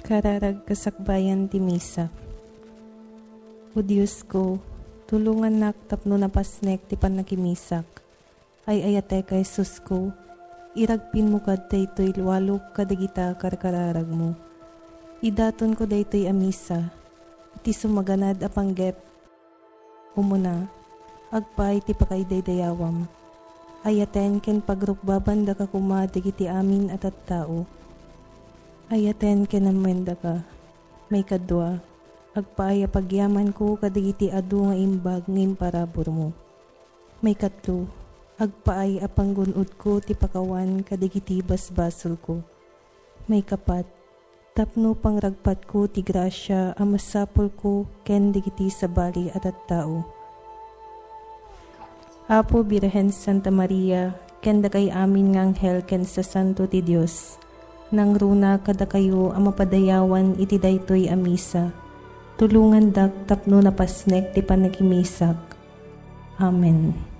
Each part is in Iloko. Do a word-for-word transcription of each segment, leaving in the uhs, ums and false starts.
Kararag kasakbayan ti Misa. O Diosko, tulongannak tapno napasnek ti pannakimisak. Ay-ayatek a Jesusko, iragpinmo kad daytoy lualok kadagita karkararagmo. Idatonko daytoy a Misa iti sumaganad a panggep. Umuna, agpaay ti pakaidaydayawam. Ayaten ken pagrukbabandaka koma dagiti amin a tattao. Ayaten ken ammoendaka. Maikadua, agpaay a pagyamanko kadagiti adu nga imbag nga imparaburmo. Maikatlo, agpaay a panggun-odko ti pakawan kadagiti basbasolko. Maikapat, tapno pangragpatko ti grasia a masapulko ken dagiti sabali a tattao. Apo Birhen Santa Maria, ken dakay amin nga anghel ken sasanto ti Dios, nangruna kadakayo a mapadayawan iti daytoy a Misa. Tulongandak tapno napasnek ti pannakimisak. Amen.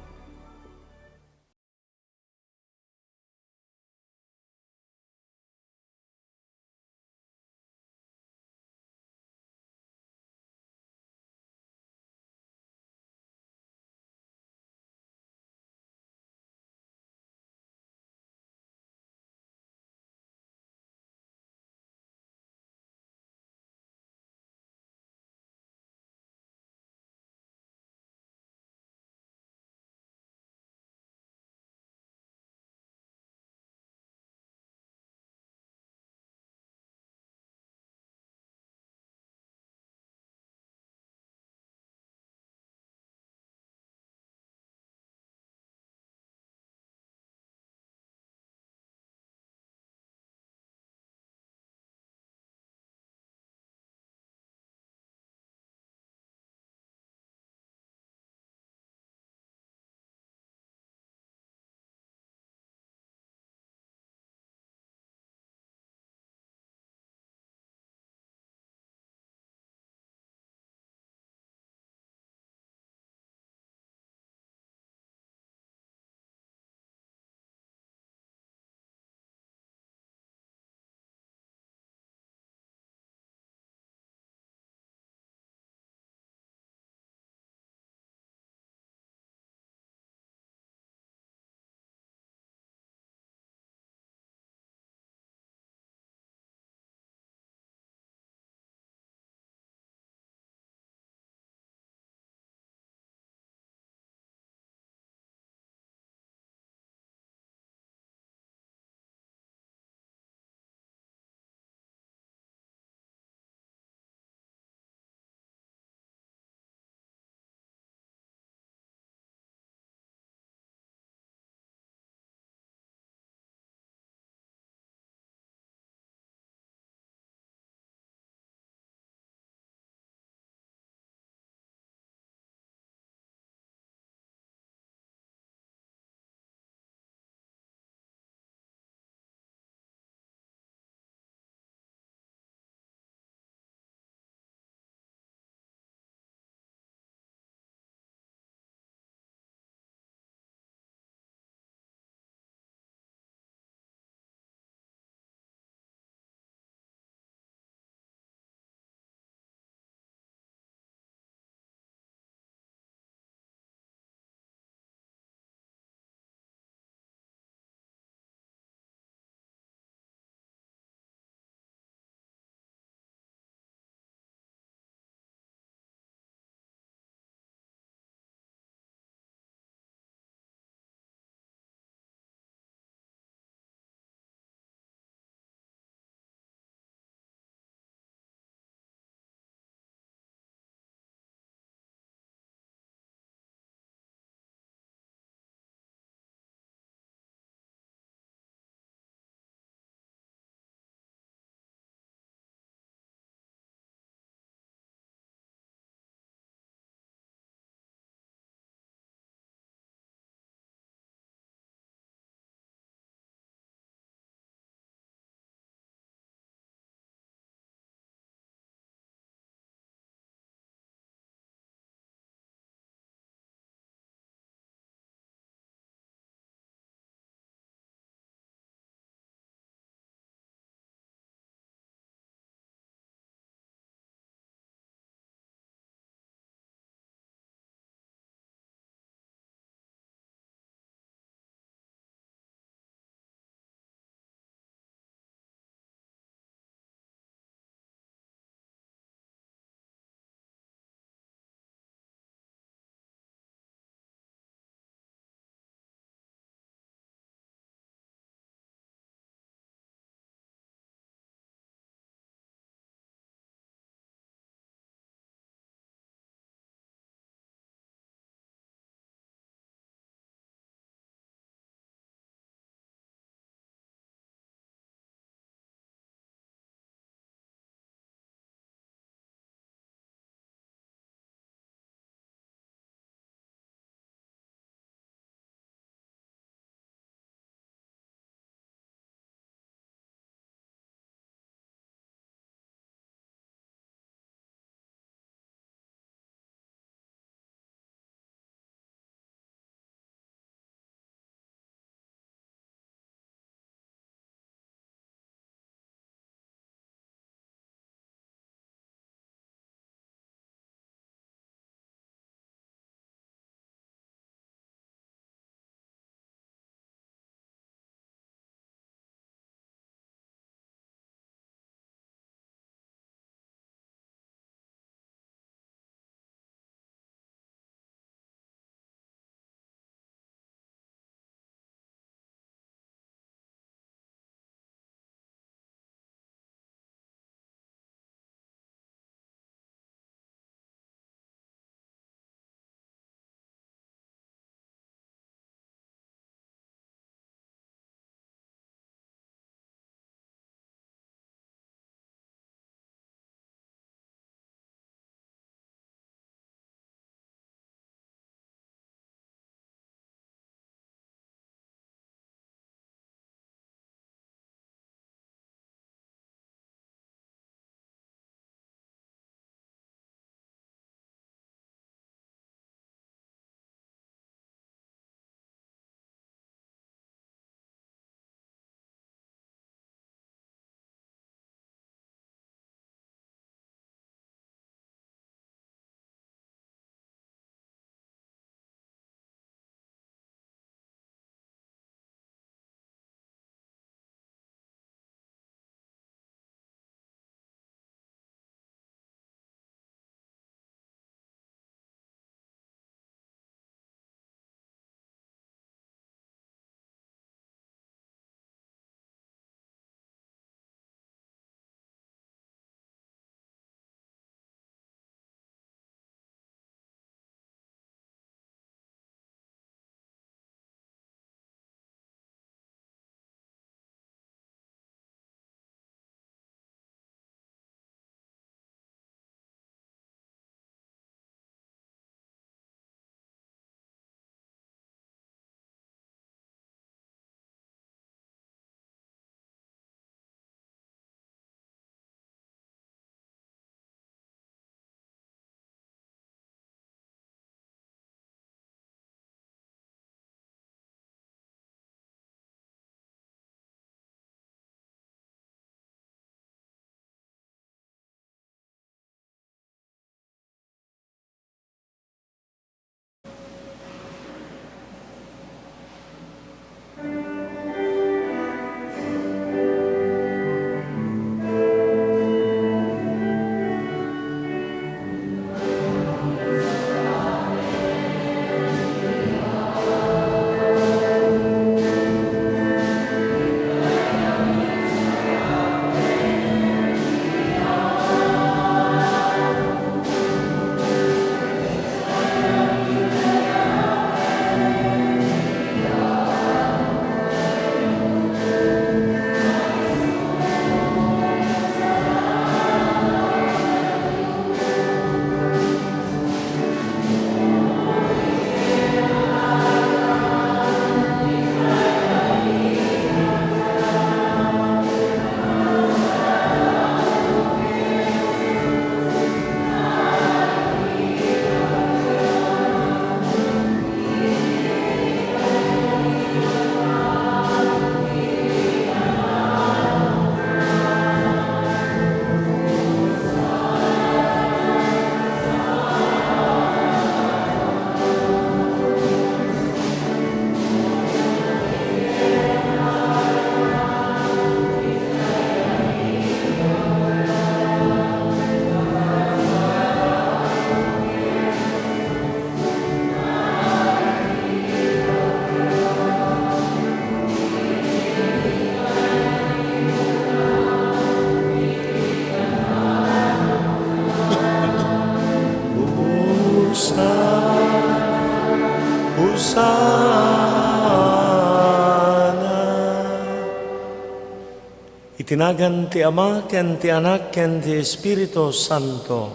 Iti nagan ti Ama, ken ti Anak, ken ti Espiritu Santo.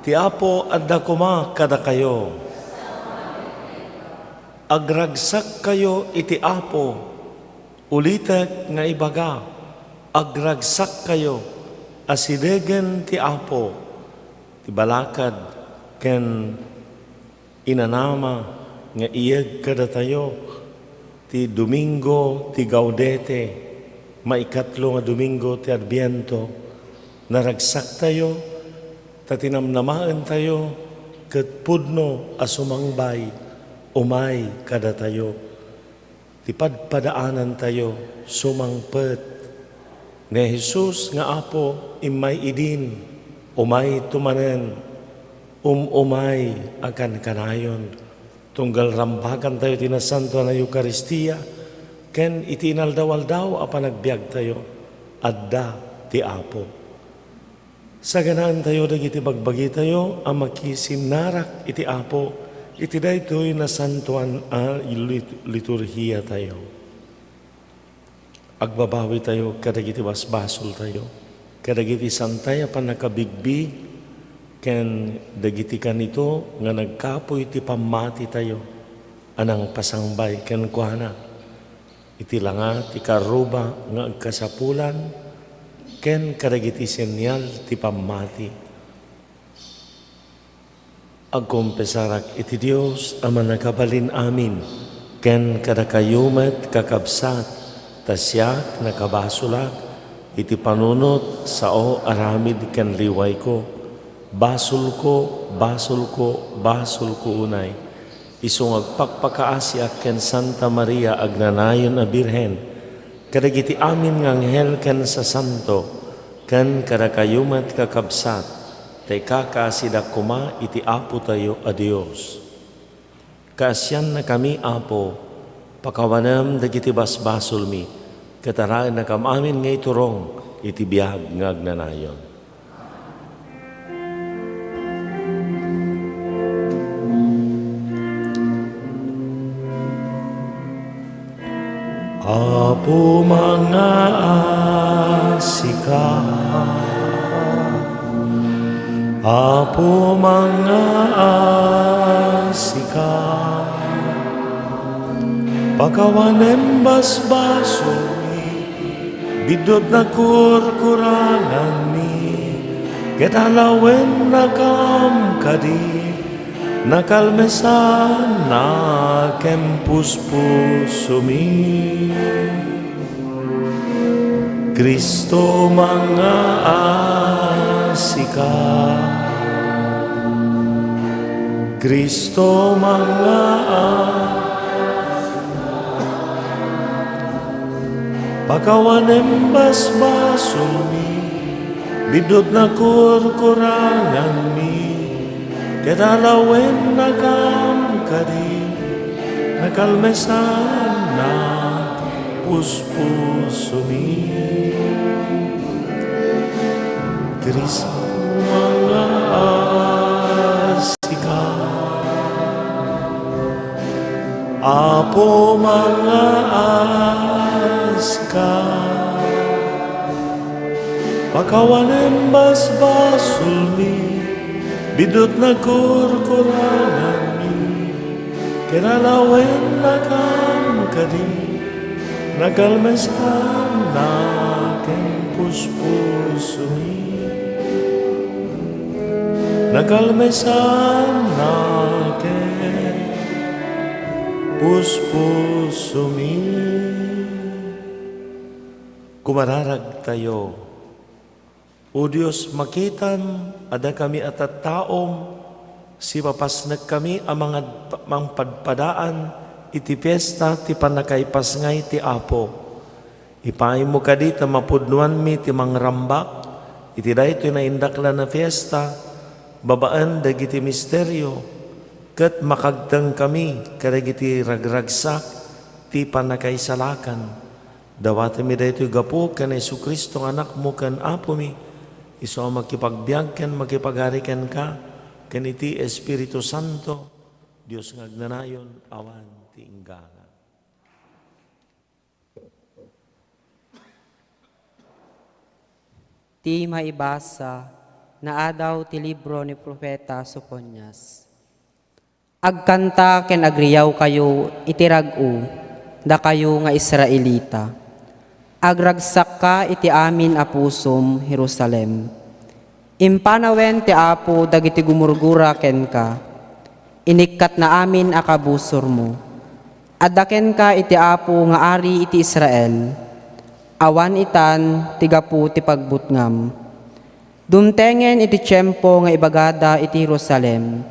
Ti Apo adda koma kadakayo. Agragsakkayo iti Apo. Ulitek nga ibaga, agragsakkayo. Asidegen ti Apo. Ti balakad ken inanama nga iyeg kadatayo ti Domingo ti Gaudete, maikatlo nga Domingo ti Adbiento. Naragsaktayo ta tinamnamaentayo ket pudno a sumangbay umay kadatayo. Ti padpadaanantayo sumangpet. Ni Jesus nga Apo, immay idin, umayto manen, um-umay a kankanayon. Tunggal rambagantayo ti nasantoan a Eukaristia, ken iti inaldaw-aldaw a panagbiagtayo, adda ti Apo. Saganaentayo dagiti bagbagitayo a makisinnarak iti Apo iti daytoy nasantoan a lit-, liturhiatayo. Agbabawitayo kadagiti basbasoltayo, kadagiti saantay a pannakabigbig, ken dagiti kanito nga nagkapuy ti pammatitayo a nangpasangbay kenkuana. Iti langa ti karuba nga agkasapulan ken kadagiti senyal ti pammati. Agkonfesarak iti Dios a Mannakabalin-amin, ken kadakayo met, kakabsat, ta siak nakabasolak iti panunot, sao, aramid, ken liwayko. Basolko, basolko, basolko unay. Isu nga agpakpakaasiak ken Santa Maria agnanayon a Birhen, kadagiti amin nga anghel ken sasanto, ken kadakayo met, kakabsat, ta ikakaasidak koma iti Apotayo a Dios. Kaasiannakami, Apo, pakawanem dagiti basbasolmi, ket araennakam amin nga iturong iti biag nga agnanayon. Apo, mangngaasika. Apo, mangngaasika. Pakawanem basbasolmi, biddut nakurkuranganmi, ket alawennakam kadi. Nakalmesanna ken puspusomi. Cristo, mangngaasika. Cristo, manngaa-, pakawanem basbasolmi. Biddut nakurkuranganmi, ket alawennakam kadi. Nakalmesanna puspusomi. Cristo, mangngaasika. Apo, mangngaasika. Pakawanem basbasolmi, biddut nakurkuranganmi, ket alawennakam kadi. Nakalmesanna ken puspusomi. Nakalmesanna ken puspusomi. Kumararagtayo. O Dios, makitam a dakami a tattaom, sipapasnekkami a mangad-, mangpadpadaan iti fiesta ti pannakaipasngay ti Apo. Ipaaymo kadi ta mapudnoanmi ti mangrambak iti daytoy naindaklan a fiesta babaen dagiti misterio, ket makagtengkami kadagiti ragragsak ti pannakaisalakan. Dawatenmi daytoy gapu ken Jesu-Cristo nga Anakmo ken Apomi, isu a makipagbiag ken makipagari kenka, ken iti Espiritu Santo, Dios nga agnanayon, awan ti inggana. Ti maibasa naadaw ti libro ni Profeta Sofonias. Agkanta ken agriyawkayo iti rag-o, dakayo nga Israelita. Agragsakka iti amin a pusom, Jerusalem. Impanawen ti Apo dagiti gumurgura kenka. Inikkatna amin a kabusormo. Adda kenka iti Apo nga Ari iti Israel. Awan itan ti gapu ti pagbutngam. Dumtengen iti tiempo nga ibagada iti Jerusalem,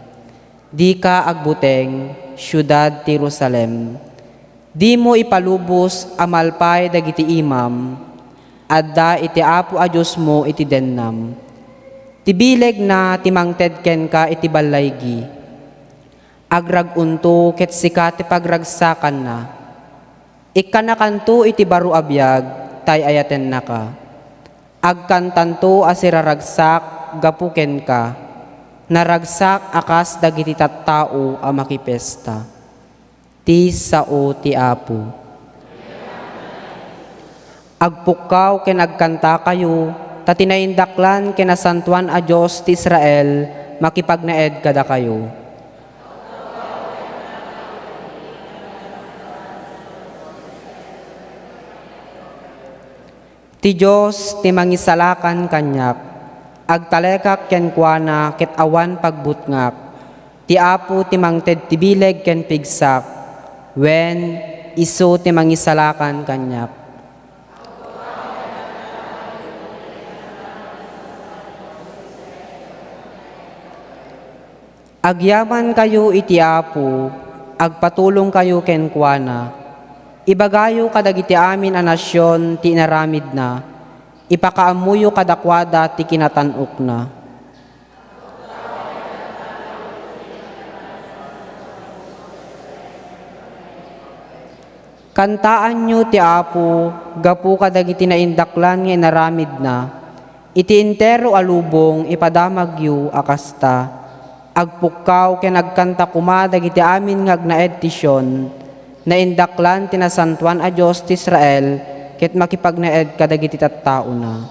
"Dika agbuteng, siudad ti Jerusalem. Dimo ipalubos a malpay dagiti imam. Adda iti Apo a Diosmo iti dennam. Ti bilegna ti mangted kenka iti ballaygi. Agrag-onto ket sika ti pagragsakanna. Ikkanakanto iti baro a biag, tay ayatennaka. Agkantanto a siraragsak gapu kenka, naragsak a kas dagiti tattao a makipesta." Ti sao ti Apo. Agpukkaw ken agkantakayo, ta ti naindaklan ken nasantoan a Dios ti Israel makipagnaed kadakayo. Ti Dios ti mangisalakan kaniak, agtalekak kenkuana ket awan pagbutngak. Ti Apo ti mangted ti bileg ken pigsak, wen, isu ti mangisalakan kaniak. Agyamankayo iti Apo, agpatulongkayo kenkuana. Ibagayo kadagiti amin a nasion ti inaramidna, ipakaammoyo kadakuada ti kinatan-okna. Kantaanyo ti Apo gapu kadagiti naindaklan nga inaramidna. Iti entero a lubong, ipadamagyo a kasta. Agpukkaw ken agkanta koma dagiti amin nga agnaed ti Sion. Naindaklan ti Nasantoan a Dios ti Israel ket makipagnaed kadagiti tattaona.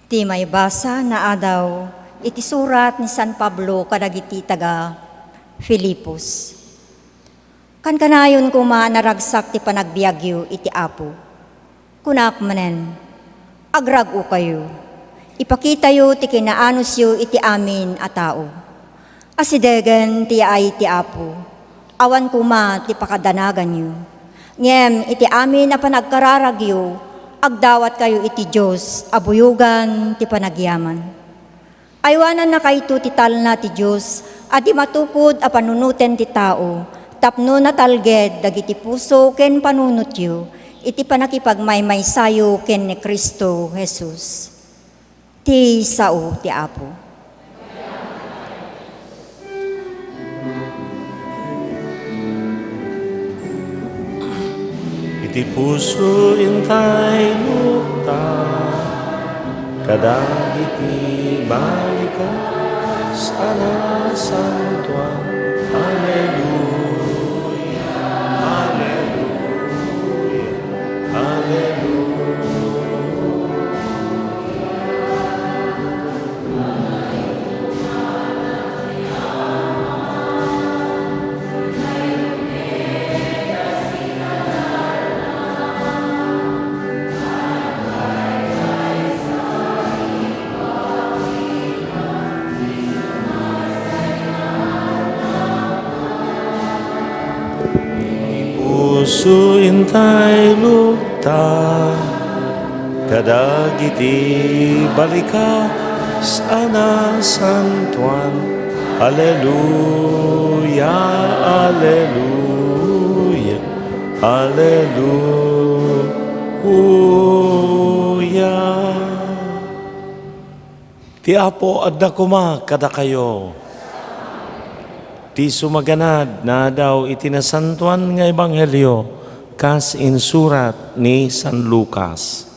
Ti maibasa naadaw iti surat ni San Pablo kadagiti taga-Filipos. Kankanayon koma a naragsak ti panagbiagyo iti Apo. Kunak manen, agrag-okayo. Ipakitayo ti kinaanosyo iti amin a tao. Asidegen ti yaay ti Apo. Awan koma ti pakadanaganyo. Ngem iti amin a panagkararagyo, agdawatkayo iti Dios a buyogan ti panagyaman. Aywanannakayto ti talna ti Dios a di matukod a panunoten ti tao tapno natalged dagiti puso ken panunotyo iti pannakipagmaymaysayo ken ni Cristo Jesus. Ti sao ti Apo. Iti puso intay lukta, kadagiti balikas a nasantoan. Alleluia, alleluia, alleluia. Puso intay lukta, kadagiti balikas a nasantoan. Alleluia, alleluia, alleluia. Ti Apo adda koma kadakayo. Ti sumaganad, naadaw iti Nasantoan nga Ebanghelio kas insurat ni San Lucas.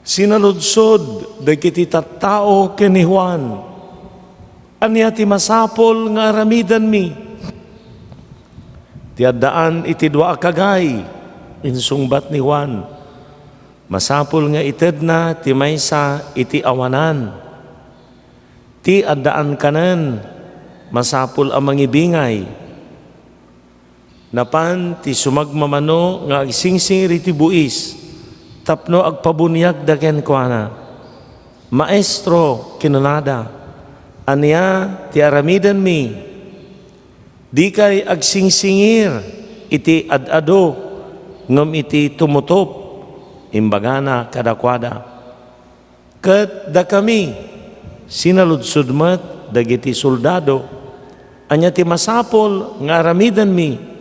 Sinaludsod dagiti tattao ken ni Juan, "Ania ti masapul nga aramidenmi?" "Ti addaan iti dua a kagay," insungbat ni Juan, "masapul nga itedna ti maysa iti awanan. Ti addaan kanen, masapul a mangibingay." Napan ti sumagmamano nga agsingsingir iti buis tapno agpabuniagda kenkuana. "Maestro," kinunada, "ania ti aramidenmi? Dikay agsingsingir iti ad-adu ngem iti tumutop," imbagana kadakuada. "Ket dakami," sinaludsod met dagiti soldado, "ania ti masapul nga aramidenmi?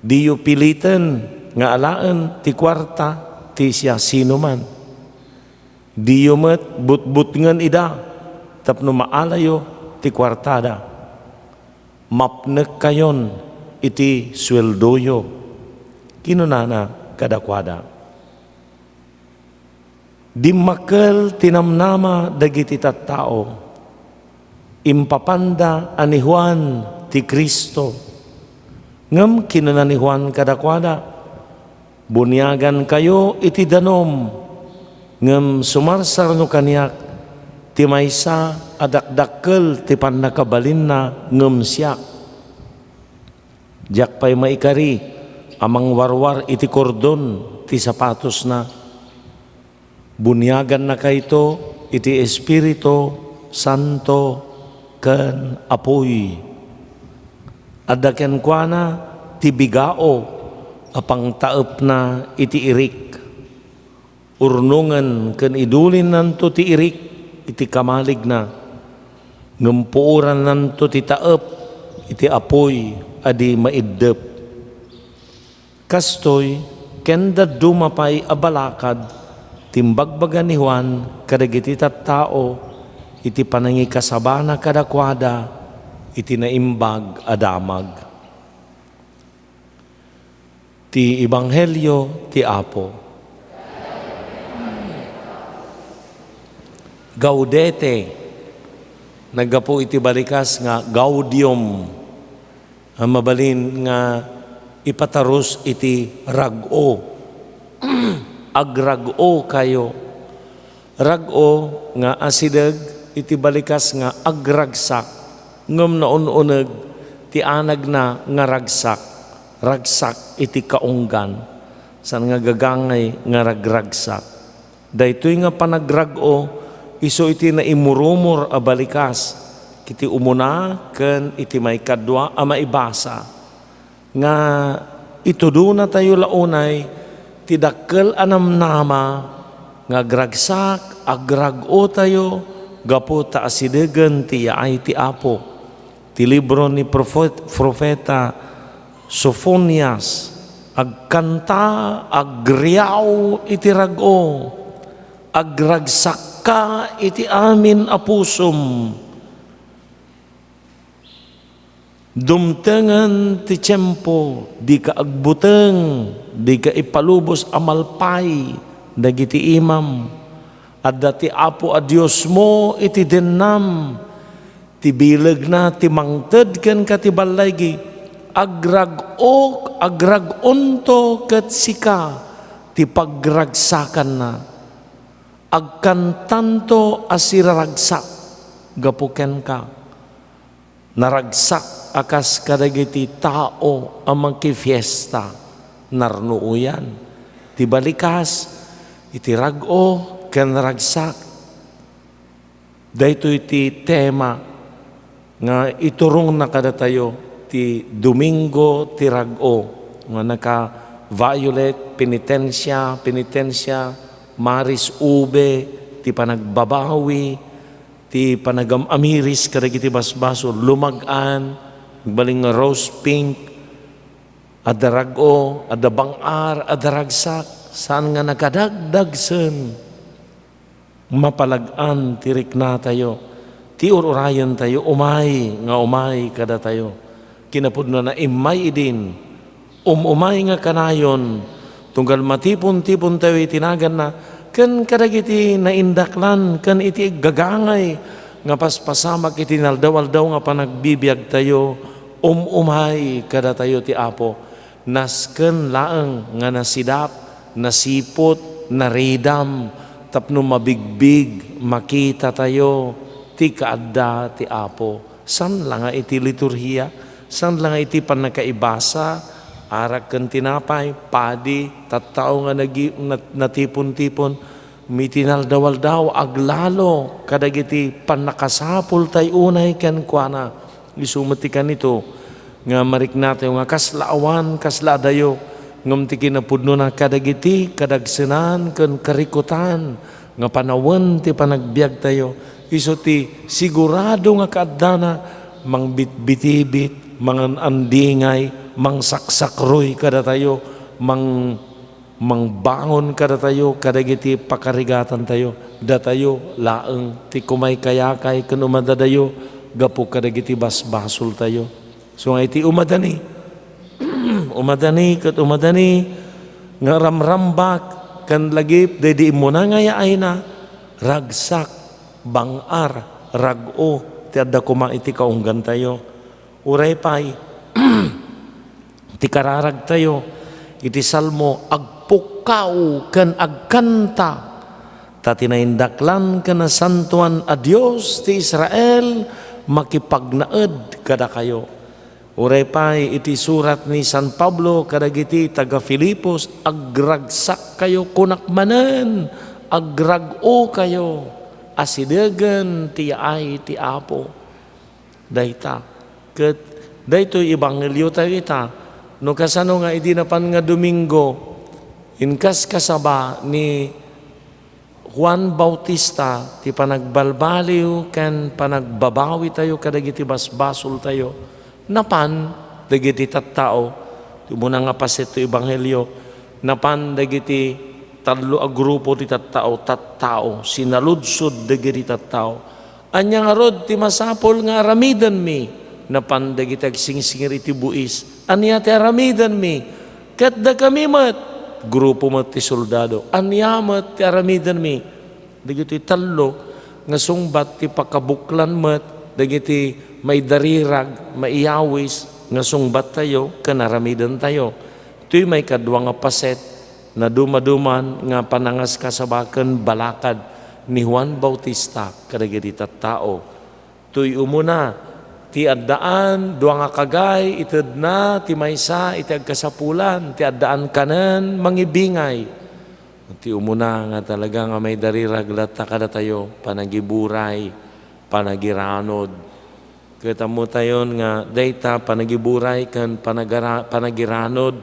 Diyo piliten nga alaen ti kuarta ti siasinoman. Diyo met butbutngen ida tapno maalayo ti kuartada. Mapnekkayon iti sueldoyo," kinunana kadakuada. Dimmakkel ti namnama dagiti tattao. Impapanda a ni Juan ti Cristo. Ngem kinuna ni Juan kadakuada, "Buniagankayo iti danum, ngem sumarsarno kaniak ti maysa a dakdakkel ti pannakabalinna ngem siak. Diak pay maikari a mangwarwar iti kordon ti sapatosna. Buniagannakayto iti Espiritu Santo ken apuy. Adda kenkuana ti bigao a pangtaepna iti irik. Urnongen ken idulinnanto ti irik iti kamaligna, ngem puorannanto ti taep iti apuy a di maiddep." Kastoy, ken dadduma pay a balakad ti imbagbaga ni Juan kadagiti tattao iti panangikasabana kadakuada iti Naimbag a Damag. Ti Ebanghelio ti Apo. Gaudete, naggapu iti balikas nga gaudium, a mabalin nga ipatarus iti rag-o. Agrag-okayo. Rag-o nga asideg iti balikas nga agragsak, ngem naun-uneg ti anagna nga ragsak, ragsak iti kaunggan, saan nga gagangay nga ragragsak. Daytoy nga panagrag-o isu iti naimurumor a balikas iti umuna ken iti maikadua a maibasa. Nga itudonatayo la unay ti dakkel a namnama nga agragsak, agrag-otayo gapu ta asidegen ti yaay ti Apo. Ti libro ni Profet-, Profeta Sofonias, "Agkanta, agriaw iti rag-o, agragsakka iti amin a pusom." Dumtengen ti tiempo, dika agbuteng, dika ipalubos a malpay dagiti imam. Adda ti Apo a Diosmo iti dennam. Ti bilegna ti mangted kenka ti balligi. Agrag-ok, agrag-onto ket sika ti pagragsakanna. Agkantanto a siraragsak gapu kenka. Naragsak a kas kadagiti tao a mangkifiesta, narnuoyan ti balikas iti rag-o ken ragsak. Daytoy ti tema nga iturongna kadatayo ti Domingo ti Rag-o, nga naka-violet, penitensia, penitensia, maris ube, ti panagbabawi, ti panagam-amiris kadagiti basbasol, lumag-an, agbalin nga rose pink, adda rag-o, adda bang-ar, adda ragsak, saan nga nakadagdagsen. Mapalag-an ti riknatayo. Ti ur-urayentayo, umay nga umay kadatayo. Kinapudnona, immay idin, um-umay nga kanayon, tunggal matipontipontayo iti naganna, ken kadagiti naindaklan, ken iti gagangayo nga paspasamak iti naldaw-aldaw nga panagbibiagtayo, um-umay kadatayo ti Apo. Nasken laeng nga nasidap, nasiput, naridam tapno mabigbig, makitatayo ti kaadda ti Apo. Saan la nga iti liturhia, saan la nga iti pannakaibasa, arak ken tinapay, padi, tattao nga nagi-, nat-, natipontipon, iti naldaw-aldaw, aglalo kadagiti pannakasapultayo unay kenkuana. Isu met ti kanito nga mariknatayo nga kasla awan, kasla adayo, ngem ti kinapudnona kadagiti kadagsenan ken karikutan nga panawen ti panagbiagtayo. Isu ti sigurado nga kaaddana, mangbitbitibit, mangan-andingay, mangsaksakroy kadatayo, mang-, mangbangon kadatayo kadagiti pakarigatantayo. Datayo laeng ti kumaykayakay ken umadadayo gapu kadagiti basbasoltayo. So nga iti umadani, umadani ket umadani nga ramrambak ken lagip daydi immuna nga yaayna, ragsak, bang-ar, rag-o ti adda koma iti kaunggantayo. Uray pay, ti kararagtayo iti Salmo, agpukkaw ken agkanta, ta ti naindaklan ken nasantoan a Dios ti Israel makipagnaed kadakayo. Uray pay iti surat ni San Pablo kadagiti taga-Filipos, agragsakkayo, kunak manen, agrag-okayo, asidegen ti yaay ti Apo. Dayta. Ket daytoy ebangheliotayo ita, no kasano nga idi napan nga Domingo, inkaskasaba ni Juan Bautista ti panagbalbaliw ken panagbabawitayo kadagiti basbasoltayo. Napan dagiti tattao, ti umuna nga paset ti ebanghelio, napan dagiti tallo a grupo ti tattao, tattao, sinaludsod dagiti tattao. Ania ngarud ti masapul nga aramidenmi? Napan dagiti agsingsingir iti buis. Ania ti aramidenmi? Ket dakami met, grupo met ti soldado. Ania met ti aramidenmi? Dagiti tallo nga sungbat ti pakabuklan met dagiti maidarirag, maiyawis nga sungbattayo ken aramidentayo. Toy maikadua nga paset, nadumaduman nga panangaskasaba ken balakad ni Juan Bautista kadagiti tattao. Toy umuna, ti addaan dua nga kagay, itedna ti maysa iti agkasapulan, ti addaan kanen, mangibingay. Ti umuna nga talaga nga maidarirag latta kadatayo, panagiburay, panagiranod. Ket ammotayon nga dayta panagiburay ken panagara-, panagiranod,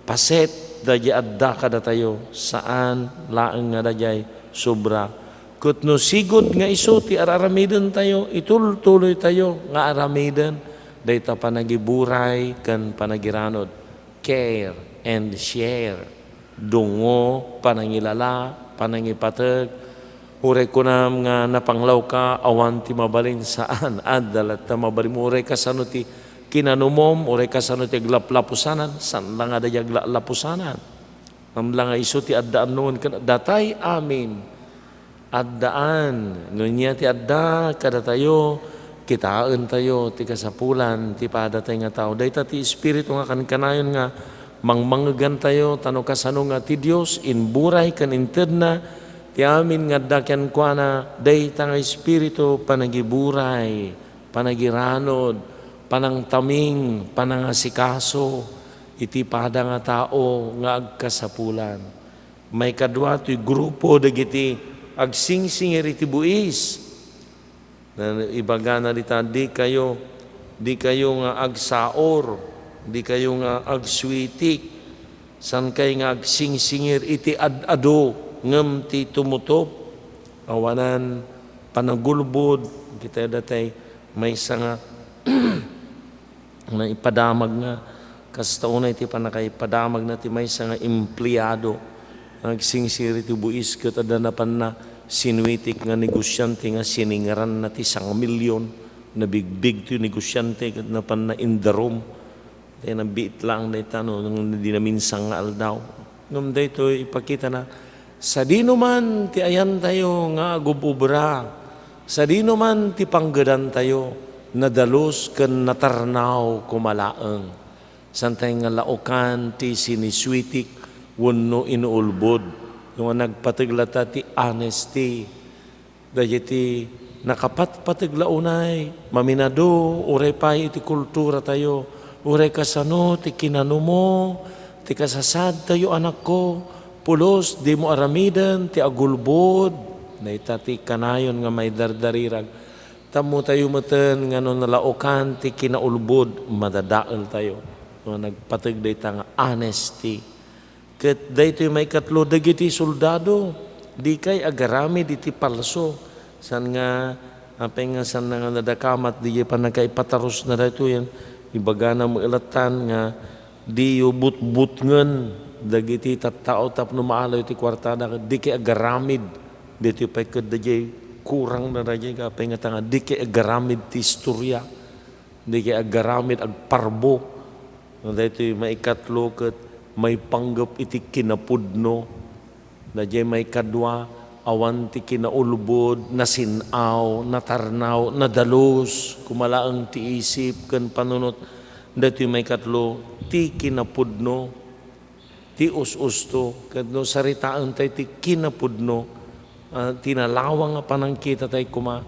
paset daydi adda kadatayo, saan laeng nga daydiay sobra. Ket no sigud nga isu ti ar-aramidentayo, itultuloytayo nga aramiden dayta panagiburay ken panagiranod. Care and share. Dungo, panangilala, panangipateg. Uray kunam nga napanglawka, awan ti mabalin, saan. Adda latta mabalinmo. Uray kasano ti kinanumom, uray kasano ti aglaplapusanan, saan la nga daydi aglaplapusanan. Saan la nga isu ti addaan nuen ken datay amin. Addaan, no ania ti adda kadatayo, kitaentayo ti kasapulan ti padatay nga tao. Dayta ti Espiritu nga kankanayon nga mangmangegantayo, ta no kasano nga ti Dios imburay ken intedna ti amin nga adda kenkuana, dayta nga Espiritu panagiburay, panagiranud, panangtaming, panangasikaso iti pada nga tao nga agkasapulan. Maikadua, toy grupo dagiti agsingsingir iti buis. Na ibagana dita, dikayo, dikayo nga agsaor, dikayo nga agsuitik, saankay nga agsingsingir iti ad-adu ngem ti tumutop. Awanan panagulbod, kita datay maysa nga nga ipadamag nga, kasta unay ti pannakaipadamagna ti maysa nga empleado. Agsingsir iti buis ket adda napanna sinuitik nga negosiante nga siningaranna ti sangamilyon. Nabigbig ti negosiante ket napanna indarum. Tay nabiit laeng dayta no, no di naminsang nga aldaw. Ngem daytoy ipakitana, sadino man ti ayantayo nga agub-ubra, sadino man ti panggedantayo, nadalus ken natarnaw koma laeng. Santay nga laokan ti sinisuitik wenno inuulbod. No nga nagpateg latta ti honesty. Dagiti nakapatpateg la unay, maminado, uray pay iti kulturatayo, uray kasano ti kinanumo, ti kasasaadtayo, anakko, pulos, dimo aramiden ti agulbod. Dayta ti kanayon nga maidardarirag. Tammotayo meten nga no nalaokan ti kinaulbod, madadaeltayo. No nagpateg dayta nga honesty. Ket daytoy maikatlo, dagiti soldado, dikay agaramid iti palso. Saan nga, apay nga saan nga nadakamat, diay pannakaipatarusna daytoyen. Ibagana met latta nga, diyo butbutngen dagiti tattao tapno maalayo ti kuartada, ket dikay agaramid. Daytoy pay ket daydiay kurangna daydiay, apay nga ta nga dikay agaramid ti istoria, dikay agaramid agparbo. Daytoy maikatlo ket maipanggep iti kinapudno. Daydiay maikadua, awan ti kinaulbod, nasin-aw, natarnaw, nadalus, koma laeng ti isip ken panunot. Daytoy maikatlo, ti kinapudno, ti us-usto, ket no saritaentayo ti kinapudno, ah, ti nalawang nga panangkitatayo koma,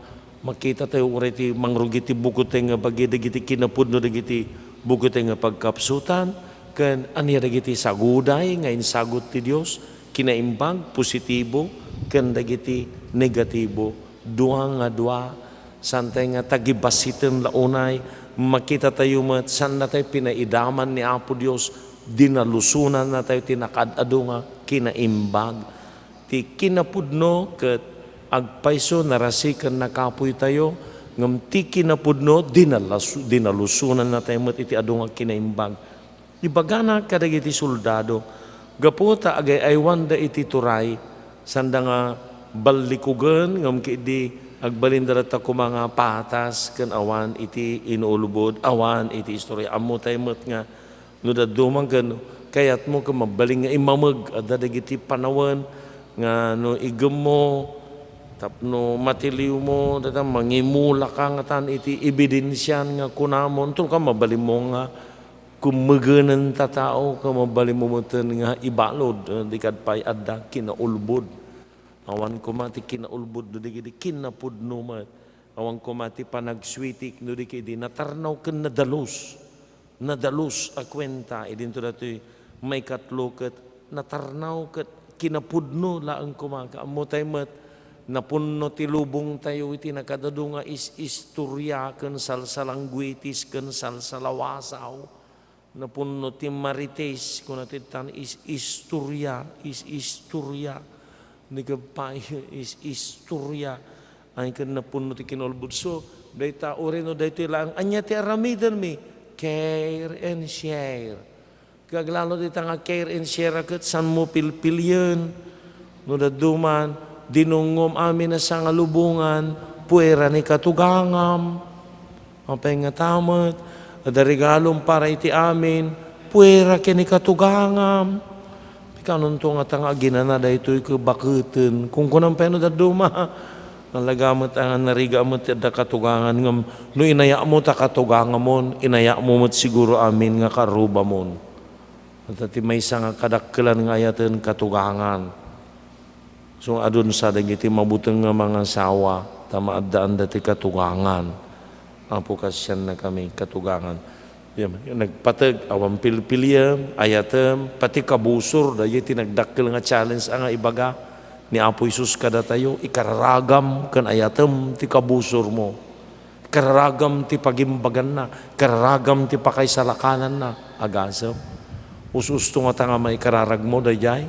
makitatayo uray ti mangrugi ti bukod tayo nga bagi dagiti kinapudno dagiti bukod tayo nga pagkapsutan, ken ania dagiti saguday nga insagut ti Dios, kinaimbag, positibo, ken dagiti negatibo. Dua nga dua, saantay nga tagibasiten la unay, makitatayo met, saannatayo pinaidaman ni Apo Dios, dinalosonannatayo ti nakaad-adu nga kinaimbag. Ti kinapudno ket agpayso, narasi ken nakapuy tayo, ngem ti kinapudno, dinalasu-, dinalosonannatayo met iti adu nga kinaimbag. Ibagana kadagiti soldado, gapu ta agay-aywanda iti turay, saanda nga ballikugen, ngem ket idi agbalinda latta koma nga patas ken awan iti inuulbod, awan iti istoria. Ammotay met nga no dadduma ken kayatmo ken mabalin nga immameg, adda dagiti panawen nga no igemmo tapno matiliwmo, dayta mangimulaka ngatan iti ebidensian nga kunamo, inton ka mabalinmo nga kummegenenta tao, ket mabalinmo metten nga ibalud, eh, di kad pay adda kinaulbod. Awan koma ti kinaulbod no di ket di kinapudno met. Awan koma ti panagsuitik no di ket di natarnaw ken nadalus. Nadalus a kuenta. Idinto datoy maikatlo ket natarnaw ket kinapudno laeng koma. Kaammo tay met, napunno ti lubongtayo iti nakaad-adu nga is-istoria ken salsalangguetis ken salsalawasaw. Napunno ti marites, kuna ti tan is-istoria, is-istoria. Ni ka pay is-istoria. Ay ken napunno ti kinulbod. So, dayta, uray no daytoy laeng, ania ti aramidenmi? Care and share. Ket aglalo dayta nga care and share a ket saanmo pilpilien. No dadduma, dinungngom amin a sangalubongan, puera ni katugangam. Apay ngata met, adda regalom para iti amin, puera ken ni katugangam. Pikanonto ngata nga aginana daytoy ket baketen. Kunkunam pay no dadduma. Talaga met a narigat met ti adda katugangan ngem no inayatmo ta katugangamon, inayatmo met siguro amin nga karrubamon. Ket ti maysa nga kadakkelan nga ayaten, katugangan. So, adun sa dagiti mabuteng nga mangasawa, ta maaddaanda ti katugangan. Apo, kasiannakami, katugangan. Yan, nagpateg, awan pilpiliem, ayatem, pati kabusor, daydi ti nagdakkel nga challenge a nga ibaga ni Apo Jesus kadatayo, ikararagam ken ayatem ti kabusormo. Kararagam ti pagimbaganna, kararagam ti pakaisalakananna. Agasem. Us-usto ngata nga maikararagmo daydiay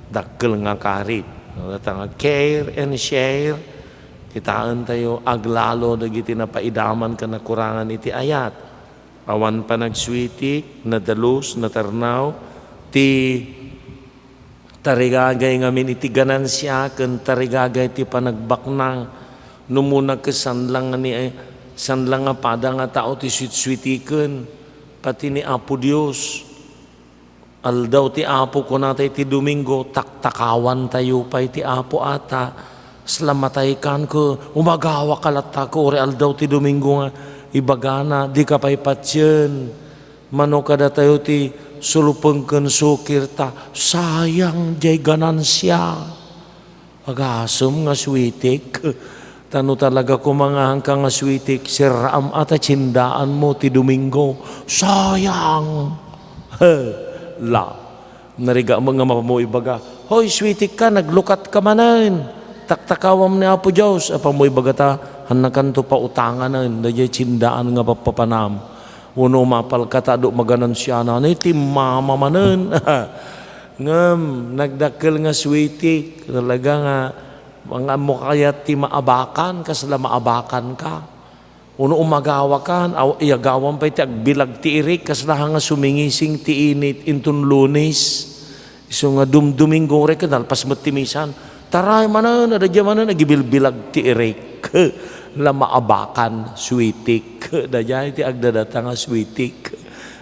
dakkel nga karit. Ngata nga care and share, kitaentayo aglalo dagiti napaidaman ken nakurangan iti ayat. Awan panagsuitik, nadalus, natarnaw, ti Tarigagay ngamin iti ganansia ken tarigagay ti panagbaknang. No muna ket saan la nga ni, saan la nga pada nga tao ti suitsuitiken, pati ni Apo Dios. Aldaw ti Apo, kunata iti Domingo, taktakawantayo pay ti Apo ata. Kasla mataykan ket umagawa ka latta ket uray aldaw ti Domingo nga ibagana, dika pay patien. Mano kadatayo ti sulupeng ken sukir ta sayang jay ganansia. Agasem nga suitik. Ta no talaga kumangaanka nga suitik, sirraam a ta tiendaanmo ti Domingo. Sayang! He, la. Nariga met nga mapammo ibaga, "Hoy, suitik ka, naglukat ka manen. Taktakawam ni Apo Dios." Apammo ibaga ta, hannakanto pautanganen, daydiay tiendaan nga pappapanam. Wenno mapalka ta adu maganansianan, eh, timmama manen. Ngem, nagdakkel nga suitik. Talaga nga, nga ammo kayat ti maabakan, kasla maabakan ka. Wenno umagawakan, aw, iyagawam pay ti agbilag ti irik, kasla nga sumingising ti init inton Lunes. Isu nga dum-, Domingo uray ket nalpas met ti misan. Taray manen, adda dia manen, agibilbilag ti irik. La maabakan, suitik. Daydiay ti agdadata nga suitik.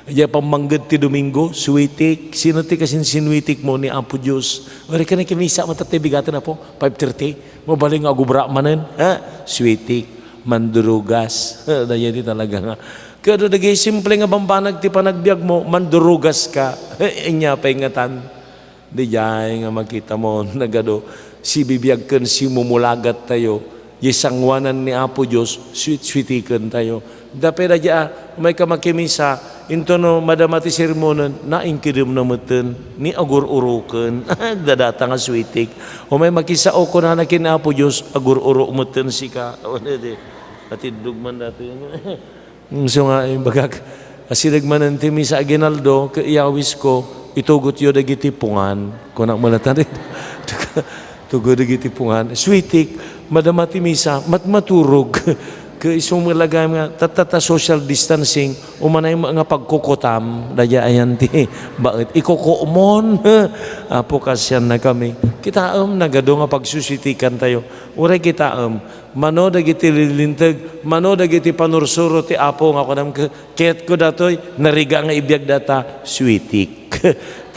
Diay pammangged ti Domingo, suitik. Sino ti kasinsinwitikmo? Ni Apo Dios. Uray ka nakimisa, matatta bigaten, Apo, five thirty. Mabalin nga agubra manen, ha? Suitik, mandurugas. Daydiay ti talaga nga. Kaya dagiti simple nga bambanag ti panagbiagmo, mandurugas ka. Ania pay ngatan? Daydiay nga makitamo, nagadu, sibibiag ken simumulagat tayo, diay sangoanan ni Apo Dios, suit-suitiken tayo. Dapay daydiay, umay ka makimisa, intono madama ti sermonen, nainkedem na meten, ni agur-uroken, dadata nga suitik. Umay makisao, kunana ken Apo Dios, agur-urok meten sika. O, di, di. Atiddog man dati. Isu nga imbagak, asideg manen ti misa aginaldo, ket iyawisko, itugotyo dagiti pungan. Kunak malatan, tugo dagiti pungan. Suitik, madama ti misa, matmaturog. Ket isu met la gayam nga, tatta ta social distancing, umanay nga pagkukutam, daydiay ayan ti baet. Ikukuomon, Apo, kasiannakami. Kitaem, nagadu nga pagsusuitikan tayo. Uray kitaem, mano dagiti linteg, mano dagiti panursuro ti Apo nga kunam, ke-, kayatko datoy, nariga nga ibiag data, suitik.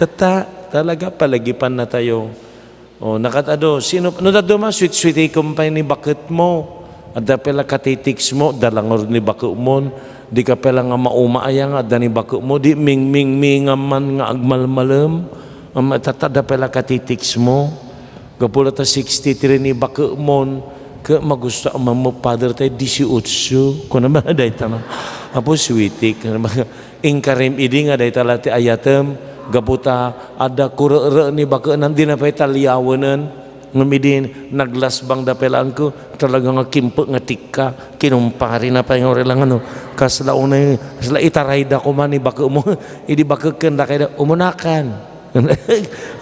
Tatta, talaga, palagipan na tayo. O, nakatado, sino, no dadduma, suit-suitikem pay ni baketmo. Adda pay la katitiksmo, adda la ngarud ni baketmon. Di ka pay la nga mauma aya nga adda ni baketmo, di mingmingmingam man nga agmalmalem. Am, tatta, adda pay la katitiksmo. Gapu la ta sixty-three ni baketmon, ket magusto a mammo, Father, tay dieciocho. Kuna ba, dayta na. Apo, suitik. Inkarim idi nga dayta la ti ayatem, gapu ta adda kurere ni bakenan, dina pay taliawenen. Ngem idi naglasbang da pay laeng ket, talaga nga kimpe nga tikka, kinumpari na pay nga uray lang ano, kasla unay, kasla itarayda koma ni baketmo, idi bakek ken dakayda, umunakan.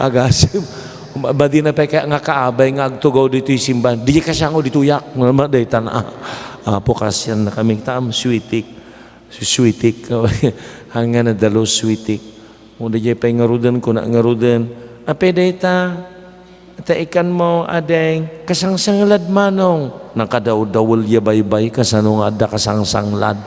Agasem. Ba-, badina pay kaya nga kaabay nga agtugaw ditoy simbahan. Di kasiango ditoyak. Nga naman, dayta na, ah. Apo, kasiannakami. Taem, suitik. Suitik. Hanggang na dalo, suitik. Mo, daydiay pay ngaruden, kuna ngaruden. Apay dayta, ta ikanmo, ading, kasangsanglad manong. Nakadawdawel ya baybay, kasano nga adda kasangsanglad?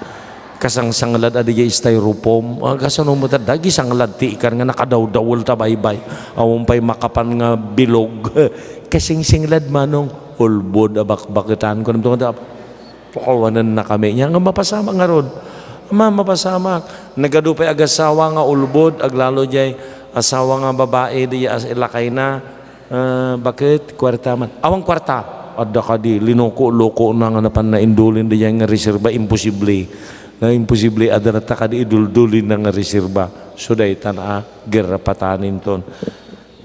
Kasangsanglad a diay styrofoam. Ah, kasano met adda, agisanglad ti ikan nga nakadawdawel ta baybay. Awan pay makapan nga bilog. Kasingsinglad manong, ulbod a bakbaketan. Kunam to nga, pakawanennakami. Nya nga mapasamak ngarud. Ma-, mapasamak. Nagadu pay agasawa nga ulbod, aglalo diay asawa nga babai, di as-, lakayna. Ah, baket? Kuarta man. Awan kuarta. Adda kadi, linoko-lokona nga napan na indulin diay nga reserba, imposible. Na imposible, adda ta kadi iduldulin na nga reserba. So, daytan a, gerrapataninton.